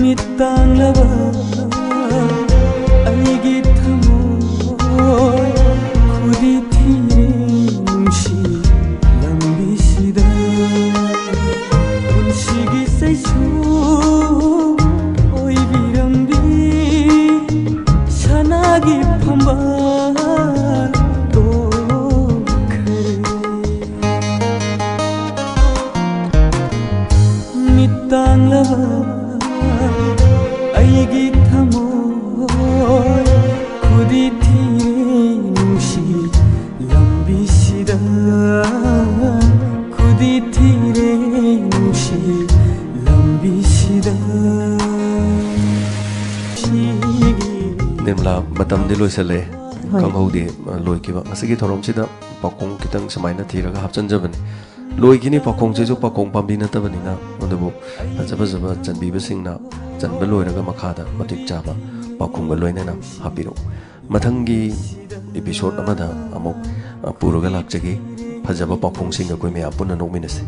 ꯃꯤꯠ ꯇꯥꯡꯂꯕ ꯑꯩꯒꯤ ꯊꯃꯣꯏ ꯈꯨꯗꯤ ꯊꯤꯔꯦ ꯅꯨꯡꯁꯤ ꯂꯝꯕꯤꯁꯤꯗ꯫ ꯄꯨꯟꯁꯤꯒꯤ ꯆꯩꯁꯨ ꯑꯣꯏꯕꯤꯔꯝꯕꯤ ꯁꯅꯥꯒꯤ ꯐꯝꯕꯥꯜ ꯇꯣꯛꯈ꯭ꯔꯦ꯫ ꯃꯤꯠ ꯇꯥꯡꯂꯕ ꯑꯩꯒꯤ ꯊꯃꯣꯏ ꯈꯨꯗꯤ ꯊꯤꯔꯦ ꯅꯨꯡꯁꯤ ꯂꯝꯕꯤꯁꯤꯗ, ꯈꯨꯗꯤ ꯊꯤꯔꯦ ꯅꯨꯡꯁꯤ ꯂꯝꯕꯤꯁꯤꯗ꯫ ꯅꯤꯔꯃꯂꯥ, ꯃꯇꯝꯗꯤ ꯂꯣꯏꯁꯜꯂꯛꯑꯦ꯫ ꯍꯣꯏ꯫ ꯈꯪꯍꯧꯗꯦ, ꯑ, ꯂꯣꯏꯈꯤꯕ꯫ ꯉꯁꯤꯒꯤ ꯊꯧꯔꯝꯁꯤꯗ ꯄꯥꯎꯈꯣꯡ ꯈꯤꯇꯪ ꯁꯨꯃꯥꯏꯅ ꯊꯤꯔꯒ ꯍꯥꯞꯆꯤꯟꯖꯕꯅꯤ꯫ ꯂꯣꯏꯈꯤꯅꯤ, ꯄꯥꯎꯈꯣꯡꯁꯤꯁꯨ ꯄꯥꯎꯈꯣꯡ ꯄꯥꯝꯕꯤ ꯅꯠꯇꯕꯅꯤꯅ꯫ ꯑꯗꯨꯕꯨ ꯐꯖ ꯐꯖꯕ ꯆꯟꯕꯤꯕꯁꯤꯡꯅ ꯆꯟꯕ ꯂꯣꯏꯔꯒ ꯃꯈꯥꯗ ꯃꯇꯤꯛ ꯆꯥꯕ ꯄꯥꯎꯈꯨꯝꯒ ꯂꯣꯏꯅꯅ ꯍꯥꯞꯄꯤꯔꯛꯎ꯫ ꯃꯊꯪꯒꯤ episode ꯑꯃꯗ ꯑꯃꯨꯛ, ꯑ, ꯄꯨꯔꯒ ꯂꯥꯛꯆꯒꯦ꯫ ꯐꯖꯕ ꯄꯥꯎꯈꯨꯝꯁꯤꯡꯒ ꯑꯩꯈꯣꯏ ꯃꯌꯥꯝ ꯄꯨꯟꯅ ꯅꯣꯛꯃꯤꯟꯅꯁꯤ꯫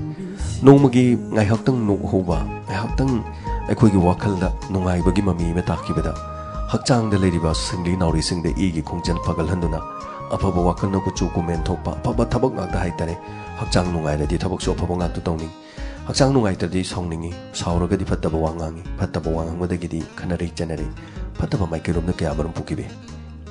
ꯅꯣꯡꯃꯒꯤ ꯉꯥꯏꯍꯥꯛꯇꯪ ꯅꯣꯛꯍꯧꯕ, ꯉꯥꯏꯍꯥꯛꯇꯪ ꯑꯩꯈꯣꯏꯒꯤ ꯋꯥꯈꯜꯗ ꯅꯨꯡꯉꯥꯏꯕꯒꯤ ꯃꯃꯤ ꯑꯃ ꯇꯥꯈꯤꯕꯗ, ꯍꯛꯆꯥꯡꯗ ꯂꯩꯔꯤꯕ ꯁꯤꯡꯂꯤ ꯅꯥꯎꯔꯤꯁꯤꯡꯗ ꯏꯒꯤ ꯈꯣꯡꯖꯦꯜ ꯐꯒꯠꯍꯟꯗꯨꯅ, ꯑꯐꯕ ꯋꯥꯈꯜꯅ ꯀꯨꯆꯨ ꯀꯨꯃꯦꯟ ꯊꯣꯛꯄ, ꯑꯐꯕ ꯊꯕꯛ ꯉꯥꯛꯇ ꯍꯥꯏꯇꯥꯔꯦ꯫ ꯍꯛꯆꯥꯡ ꯅꯨꯡꯉꯥꯏꯔꯗꯤ ꯊꯕꯛꯁꯨ ꯑꯐꯕ ꯉꯥꯛꯇ ꯇꯧꯅꯤꯡ꯫ ꯍꯛꯆꯥꯡ ꯅꯨꯡꯉꯥꯏꯇ꯭ꯔꯗꯤ ꯁꯥꯎꯅꯤꯡꯉꯤ, ꯁꯥꯎꯔꯒꯗꯤ ꯐꯠꯇꯕ ꯋꯥ ꯉꯥꯡꯉꯤ, ꯐꯠꯇꯕ ꯋꯥ ꯉꯥꯡꯕꯗꯒꯤꯗꯤ ꯈꯠꯅꯔꯩ ꯆꯩꯅꯔꯩ, ꯐꯠꯇꯕ ꯃꯥꯏꯀꯩꯔꯣꯝꯗ ꯀꯌꯥ ꯃꯔꯨꯝ ꯄꯨꯈꯤꯕ ꯌꯥꯏ꯫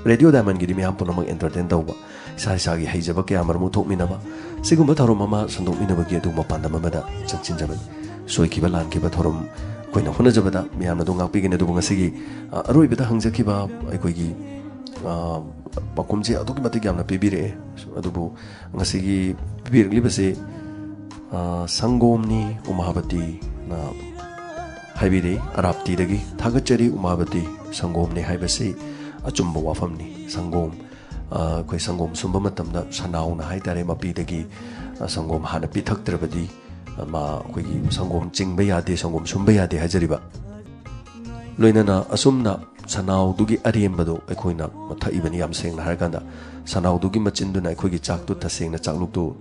ꯔꯦꯗꯤꯑꯣ ꯗꯥꯏꯃꯟꯒꯤꯗꯤ ꯃꯤꯌꯥꯝ ꯄꯨꯝꯅꯃꯛ entertain ꯇꯧꯕ, ꯏꯁꯥ ꯏꯁꯥꯒꯤ ꯍꯩꯖꯕ ꯀꯌꯥ ꯃꯔꯨꯝ ꯎꯠꯊꯣꯛꯃꯤꯟꯅꯕ, ꯁꯤꯒꯨꯝꯕ ꯊꯧꯔꯝ ꯑꯃ ꯁꯟꯗꯣꯛꯃꯤꯟꯅꯕꯒꯤ ꯑꯗꯨꯒꯨꯝꯕ ꯄꯥꯟꯗꯝ ꯑꯃꯗ ꯆꯪꯁꯤꯟꯖꯕꯅꯤ꯫ ꯁꯣꯏꯈꯤꯕ ꯂꯥꯟꯈꯤꯕ ꯊꯧꯔꯝ ꯑꯩꯈꯣꯏꯅ ꯍꯣꯠꯅꯖꯕꯗ ꯃꯤꯌꯥꯝꯅ ꯑꯗꯨꯝ ꯉꯥꯛꯄꯤꯒꯅꯤ꯫ ꯑꯗꯨꯕꯨ ꯉꯁꯤꯒꯤ, ꯑ, ꯑꯔꯣꯏꯕꯗ ꯍꯪꯖꯈꯤꯕ ꯑꯩꯈꯣꯏꯒꯤ, ꯑ, ꯄꯥꯎꯈꯨꯝꯁꯦ ꯑꯗꯨꯛꯀꯤ ꯃꯇꯤꯛ ꯌꯥꯝꯅ ꯄꯤꯕꯤꯔꯛꯑꯦ꯫ ꯑꯗꯨꯕꯨ ꯉꯁꯤꯒꯤ ꯄꯤꯕꯤꯔꯛꯂꯤꯕꯁꯤ, ꯑ, ꯁꯪꯒꯣꯝꯅꯤ ꯎꯃꯥꯕꯇꯤꯅ ꯍꯥꯏꯕꯤꯔꯛꯏ, ꯑꯔꯥꯞꯇꯤꯗꯒꯤ꯫ ꯊꯥꯒꯠꯆꯔꯤ ꯎꯃꯥꯕꯇꯤ, ꯁꯪꯒꯣꯝꯅꯤ ꯍꯥꯏꯕꯁꯤ ꯑꯆꯨꯝꯕ ꯋꯥꯐꯝꯅꯤ꯫ ꯁꯪꯒꯣꯝ, ꯑ, ꯑꯩꯈꯣꯏ ꯁꯪꯒꯣꯝ ꯁꯨꯝꯕ ꯃꯇꯝꯗ ꯁꯅꯥꯎꯅ ꯍꯥꯏꯇꯥꯔꯦ, ꯃꯄꯤꯗꯒꯤ, ꯑ, ꯁꯪꯒꯣꯝ ꯍꯥꯟꯅ ꯄꯤꯊꯛꯇ꯭ꯔꯕꯗꯤ, ꯑ, ꯃꯥ ꯑꯩꯈꯣꯏꯒꯤ ꯁꯪꯒꯣꯝ ꯆꯤꯡꯕ ꯌꯥꯗꯦ, ꯁꯪꯒꯣꯝ ꯁꯨꯝꯕ ꯌꯥꯗꯦ ꯍꯥꯏꯖꯔꯤꯕ꯫ ꯂꯣꯏꯅꯅ ꯑꯁꯨꯝꯅ ꯁꯅꯥꯎꯗꯨꯒꯤ ꯑꯔꯦꯝꯕꯗꯣ ꯑꯩꯈꯣꯏꯅ ꯊꯛꯏꯕꯅꯤ꯫ ꯌꯥꯝ ꯁꯦꯡꯅ ꯍꯥꯏꯔꯀꯥꯟꯗ, ꯁꯅꯥꯎꯗꯨꯒꯤ ꯃꯆꯤꯟꯗꯨꯅ ꯑꯩꯈꯣꯏꯒꯤ ꯆꯥꯛꯇꯨ ꯇꯁꯦꯡꯅ ꯆꯥꯛꯂꯨꯛꯇꯨ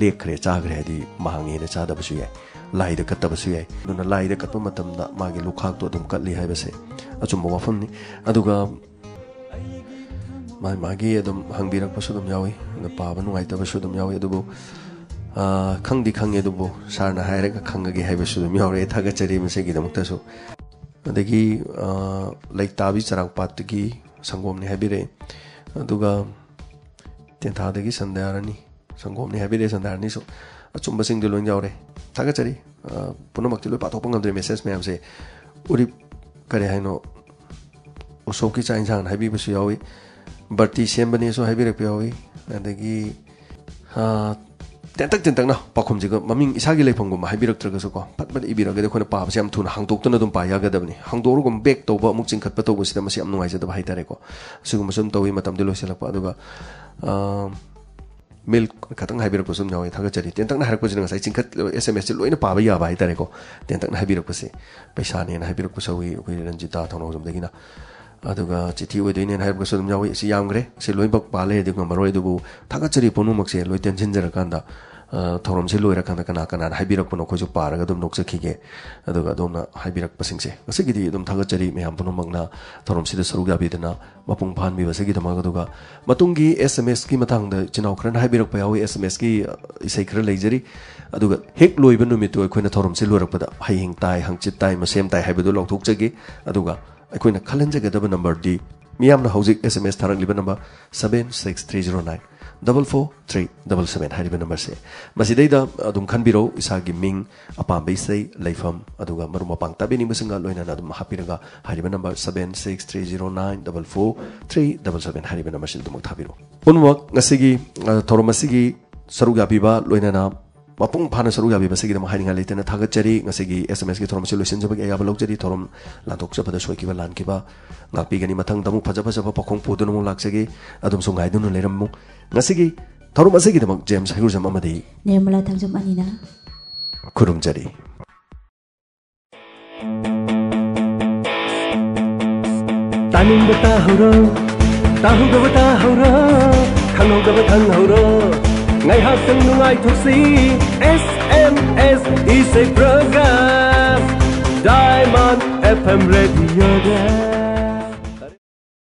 ꯂꯦꯛꯈ꯭ꯔꯦ, ꯆꯥꯈ꯭ꯔꯦ ꯍꯥꯏꯗꯤ ꯃꯥꯡꯉꯦꯅ ꯆꯥꯗꯕꯁꯨ ꯌꯥꯏ, ꯂꯥꯏꯗ ꯀꯠꯇꯕꯁꯨ ꯌꯥꯏ꯫ ꯑꯗꯨꯅ ꯂꯥꯏꯗ ꯀꯠꯄ ꯃꯇꯝꯗ ꯃꯥꯒꯤ ꯂꯨꯈꯥꯛꯇꯣ ꯑꯗꯨꯝ ꯀꯠꯂꯤ ꯍꯥꯏꯕꯁꯦ ꯑꯆꯨꯝꯕ ꯋꯥꯐꯝꯅꯤ꯫ ꯑꯗꯨꯒ ꯃꯥ ꯃꯥꯒꯤ ꯑꯗꯨꯝ ꯍꯪꯕꯤꯔꯛꯄꯁꯨ ꯑꯗꯨꯝ ꯌꯥꯎꯏ, ꯑꯗꯨ ꯄꯥꯕ ꯅꯨꯡꯉꯥꯏꯇꯕꯁꯨ ꯑꯗꯨꯝ ꯌꯥꯎꯏ꯫ ꯑꯗꯨꯕꯨ, ꯑ, ꯈꯪꯗꯤ ꯈꯪꯉꯦ, ꯑꯗꯨꯕꯨ ꯁꯥꯔꯅ ꯍꯥꯏꯔꯒ ꯈꯪꯉꯒꯦ ꯍꯥꯏꯕꯁꯨ ꯑꯗꯨꯝ ꯌꯥꯎꯔꯛꯑꯦ꯫ ꯊꯥꯒꯠꯆꯔꯤ ꯃꯁꯤꯒꯤꯗꯃꯛꯇꯁꯨ꯫ ꯑꯗꯒꯤ, ꯑ, ꯂꯩꯇꯥꯕꯤ ꯆꯔꯥꯡꯄꯥꯠꯇꯒꯤ ꯁꯪꯒꯣꯝꯅꯤ ꯍꯥꯏꯕꯤꯔꯛꯑꯦ꯫ ꯑꯗꯨꯒ ꯇꯦꯟꯊꯥꯗꯒꯤ ꯁꯟꯗꯌꯥꯔꯥꯅꯤ, ꯁꯪꯒꯣꯝꯅꯤ ꯍꯥꯏꯕꯤꯔꯛꯑꯦ꯫ ꯁꯟꯗꯌꯥꯔꯥꯅꯤꯁꯨ ꯑꯆꯨꯝꯕꯁꯤꯡꯗꯤ ꯂꯣꯏ ꯌꯥꯎꯔꯦ꯫ ꯊꯥꯒꯠꯆꯔꯤ꯫ ꯑ, ꯄꯨꯝꯅꯃꯛꯇꯤ ꯂꯣꯏ ꯄꯥꯊꯣꯛꯄ ꯉꯝꯗ꯭ꯔꯦ message ꯃꯌꯥꯝꯁꯦ꯫ ꯎꯔꯤꯞ, ꯀꯔꯤ ꯍꯥꯏꯅꯣ, ꯎꯁꯣꯞꯀꯤ ꯆꯥꯛ ꯏꯟꯁꯥꯡ ꯍꯥꯏꯕꯤꯕꯁꯨ ꯌꯥꯎꯏ, ꯕꯔꯇꯤ ꯁꯦꯝꯕꯅꯦꯁꯨ ꯍꯥꯏꯕꯤꯔꯛꯄ ꯌꯥꯎꯏ꯫ ꯑꯗꯒꯤ, ꯑ, ꯇꯦꯟꯇꯛ ꯇꯦꯟꯇꯛꯅ ꯄꯥꯎꯈꯨꯝꯁꯤꯒ ꯃꯃꯤꯡ ꯏꯁꯥꯒꯤ ꯂꯩꯐꯝꯒꯨꯝꯕ ꯍꯥꯏꯕꯤꯔꯛꯇ꯭ꯔꯒꯁꯨꯀꯣ, ꯐꯠ ꯐꯠ ꯏꯕꯤꯔꯒꯗꯤ ꯑꯩꯈꯣꯏꯅ ꯄꯥꯕꯁꯦ ꯌꯥꯝ ꯊꯨꯅ ꯍꯥꯡꯗꯣꯛꯇꯨꯅ ꯑꯗꯨꯝ ꯄꯥ ꯌꯥꯒꯗꯕꯅꯤ꯫ ꯍꯥꯡꯗꯣꯛꯑꯒ ꯑꯃꯨꯛ back ꯇꯧꯕ, ꯑꯃꯨꯛ ꯆꯤꯡꯈꯠꯄ ꯇꯧꯕꯁꯤꯗ ꯃꯁꯤ ꯌꯥꯝ ꯅꯨꯡꯉꯥꯏꯖꯗꯕ ꯍꯥꯏꯇꯥꯔꯦꯀꯣ꯫ ꯑꯁꯤꯒꯨꯝꯕꯁꯨ ꯑꯗꯨꯝ ꯇꯧꯏ꯫ ꯃꯇꯝꯗꯤ ꯂꯣꯏꯁꯤꯜꯂꯛꯄ꯫ ꯑꯗꯨꯒ, ꯑ, ꯃꯦꯜ ꯈꯇꯪ ꯍꯥꯏꯕꯤꯔꯛꯄꯁꯨ ꯑꯗꯨꯝ ꯌꯥꯎꯋꯤ꯫ ꯊꯥꯒꯠꯆꯔꯤ꯫ ꯇꯦꯟꯇꯛꯅ ꯍꯥꯏꯔꯛꯄꯁꯤꯅ ꯉꯁꯥꯏ ꯆꯤꯡꯈꯠ-, ꯑꯦꯁ ꯑꯦꯝ ꯑꯦꯁꯁꯦ ꯂꯣꯏꯅ ꯄꯥꯕ ꯌꯥꯕ ꯍꯥꯏꯇꯥꯔꯦꯀꯣ꯫ ꯇꯦꯟꯇꯛꯅ ꯍꯥꯏꯕꯤꯔꯛꯄꯁꯦ ꯄꯩꯁꯥꯅꯦꯅ ꯍꯥꯏꯕꯤꯔꯛꯄꯁꯨ ꯌꯥꯎꯏ ꯑꯩꯈꯣꯏ ꯔꯟꯖꯤꯇꯥ ꯊꯧꯅꯥꯎꯖꯝꯗꯒꯤꯅ꯫ ꯑꯗꯨꯒ ꯆꯤꯊꯤ ꯑꯣꯏꯗꯣꯏꯅꯦꯅ ꯍꯥꯏꯔꯛꯄꯁꯨ ꯑꯗꯨꯝ ꯌꯥꯎꯏ꯫ ꯑꯁꯤ ꯌꯥꯝꯈ꯭ꯔꯦ, ꯑꯁꯤ ꯂꯣꯏꯅꯃꯛ ꯄꯥ ꯂꯩꯔꯗꯤ ꯉꯝꯃꯔꯣꯏ꯫ ꯑꯗꯨꯕꯨ ꯊꯥꯒꯠꯆꯔꯤ ꯄꯨꯝꯅꯃꯛꯁꯦ ꯂꯣꯏ ꯇꯦꯟꯁꯤꯟꯖꯔꯀꯥꯟꯗ, ꯑ, ꯊꯧꯔꯝꯁꯤ ꯂꯣꯏꯔꯀꯥꯟꯗ ꯀꯅꯥ ꯀꯅꯥꯅ ꯍꯥꯏꯕꯤꯔꯛꯄꯅꯣ ꯑꯩꯈꯣꯏꯁꯨ ꯄꯥꯔꯒ ꯑꯗꯨꯝ ꯅꯣꯛꯆꯈꯤꯒꯦ꯫ ꯑꯗꯨꯒ ꯑꯗꯣꯝꯅ ꯍꯥꯏꯕꯤꯔꯛꯄꯁꯤꯡꯁꯦ ꯉꯁꯤꯒꯤꯗꯤ ꯑꯗꯨꯝ ꯊꯥꯒꯠꯆꯔꯤ ꯃꯌꯥꯝ ꯄꯨꯝꯅꯃꯛꯅ ꯊꯧꯔꯝꯁꯤꯗ ꯁꯔꯨꯛ ꯌꯥꯕꯤꯗꯅ ꯃꯄꯨꯡ ꯐꯥꯍꯟꯕꯤꯕꯁꯤꯒꯤꯗꯃꯛ꯫ ꯑꯗꯨꯒ ꯃꯇꯨꯡꯒꯤ ꯑꯦꯁ ꯑꯦꯝ ꯑꯦꯁꯀꯤ ꯃꯇꯥꯡꯗ ꯏꯆꯤꯟ ꯏꯅꯥꯎ ꯈꯔꯅ ꯍꯥꯏꯕꯤꯔꯛꯄ ꯌꯥꯎꯏ, ꯑꯦꯁ ꯑꯦꯝ ꯑꯦꯁꯀꯤ ꯏꯁꯩ ꯈꯔ ꯂꯩꯖꯔꯤ꯫ ꯑꯗꯨꯒ ꯍꯦꯛ ꯂꯣꯏꯕ ꯅꯨꯃꯤꯠꯇꯨ ꯑꯩꯈꯣꯏꯅ ꯊꯧꯔꯝꯁꯤ ꯂꯣꯏꯔꯛꯄꯗ ꯍꯌꯦꯡ ꯇꯥꯏ, ꯍꯪꯆꯤꯠ ꯇꯥꯏ, ꯃꯁꯦꯝ ꯇꯥꯏ ꯍꯥꯏꯕꯗꯨ ꯂꯥꯎꯊꯣꯛꯆꯒꯦ꯫ ꯑꯗꯨꯒ ꯑꯩꯈꯣꯏꯅ ꯈꯜꯍꯟꯖꯒꯗꯕ ꯅꯝꯕꯔꯗꯤ ꯃꯤꯌꯥꯝꯅ ꯍꯧꯖꯤꯛ ꯑꯦꯁ ꯑꯦꯝ ꯑꯦꯁ ꯊꯥꯔꯛꯂꯤꯕ number seven six three zero nine double four three double seven ꯍꯥꯏꯔꯤꯕ ꯅꯝꯕꯔꯁꯦ, ꯃꯁꯤꯗꯩꯗ ꯑꯗꯨꯝ ꯈꯟꯕꯤꯔꯧ꯫ ꯏꯁꯥꯒꯤ ꯃꯤꯡ, ꯑꯄꯥꯝꯕ ꯏꯁꯩ, ꯂꯩꯐꯝ, ꯑꯗꯨꯒ ꯃꯔꯨꯞ ꯃꯄꯥꯡ ꯇꯥꯕꯤꯅꯤꯡꯕꯁꯤꯡꯒ ꯂꯣꯏꯅꯅ ꯑꯗꯨꯝ ꯍꯥꯞꯄꯤꯔꯒ ꯍꯥꯏꯔꯤꯕ number seven six three zero nine double four three double seven ꯍꯥꯏꯔꯤꯕ ꯅꯝꯕꯔꯁꯤꯗ ꯑꯗꯨꯃꯛ ꯊꯥꯕꯤꯔꯛꯎ꯫ ꯄꯨꯝꯅꯃꯛ ꯉꯁꯤꯒꯤ, ꯑ, ꯊꯧꯔꯝ ꯑꯁꯤꯒꯤ ꯁꯔꯨꯛ ꯌꯥꯕꯤꯕ, ꯂꯣꯏꯅꯅ ꯃꯄꯨꯡ ꯐꯥꯅ ꯁꯔꯨꯛ ꯌꯥꯕꯤꯕꯁꯤꯒꯤꯗꯃꯛ ꯍꯥꯏꯅꯤꯡꯉꯥꯏ ꯂꯩꯇꯅ ꯊꯥꯒꯠꯆꯔꯤ꯫ ꯉꯁꯤꯒꯤ ꯑꯦꯁ ꯑꯦꯝ ꯑꯦꯁꯀꯤ ꯊꯧꯔꯝ ꯑꯁꯤ ꯂꯣꯏꯁꯤꯟꯖꯕꯒꯤ ꯑꯌꯥꯕ ꯂꯧꯖꯔꯤ꯫ ꯊꯧꯔꯝ ꯂꯥꯟꯊꯣꯛꯆꯕꯗ ꯁꯣꯏꯈꯤꯕ ꯂꯥꯟꯈꯤꯕ ꯉꯥꯛꯄꯤꯒꯅꯤ꯫ ꯃꯊꯪꯗ ꯑꯃꯨꯛ ꯐꯖ ꯐꯖꯕ ꯄꯥꯎꯈꯣꯡ ꯄꯨꯗꯨꯅ ꯑꯃꯨꯛ ꯂꯥꯛꯆꯒꯦ꯫ ꯑꯗꯨꯝꯁꯨ ꯉꯥꯏꯗꯨꯅ ꯂꯩꯔꯝꯃꯨ꯫ ꯉꯁꯤꯒꯤ ꯊꯧꯔꯝ ꯑꯁꯤꯒꯤꯗꯃꯛ ꯖꯦꯝꯁ ꯍꯩꯒ꯭ꯔꯨꯖꯝ ꯑꯃꯗꯤ ꯅꯤꯔꯃꯂꯥ ꯊꯥꯡꯖꯝ ꯑꯅꯤꯅ ꯈꯨꯔꯨꯝꯖꯔꯤ꯫ ꯇꯥꯅꯤꯡꯕ ꯇꯥꯍꯧꯔꯣ, ꯇꯥꯍꯧꯗꯕ ꯇꯥꯍꯧꯔꯣ, ꯈꯪꯍꯧꯗꯕ ꯈꯪꯍꯧꯔꯣ꯫ ꯉꯥꯏꯍꯥꯛꯇꯪ ꯅꯨꯡꯉꯥꯏꯊꯣꯛꯁꯤ, ꯑꯦꯁ ꯑꯦꯝ ꯑꯦꯁ ꯏꯁꯩ ꯄ꯭ꯔꯣꯒ꯭ꯔꯥꯝ, Diamond F M ꯔꯦꯗꯤꯑꯣꯗ꯫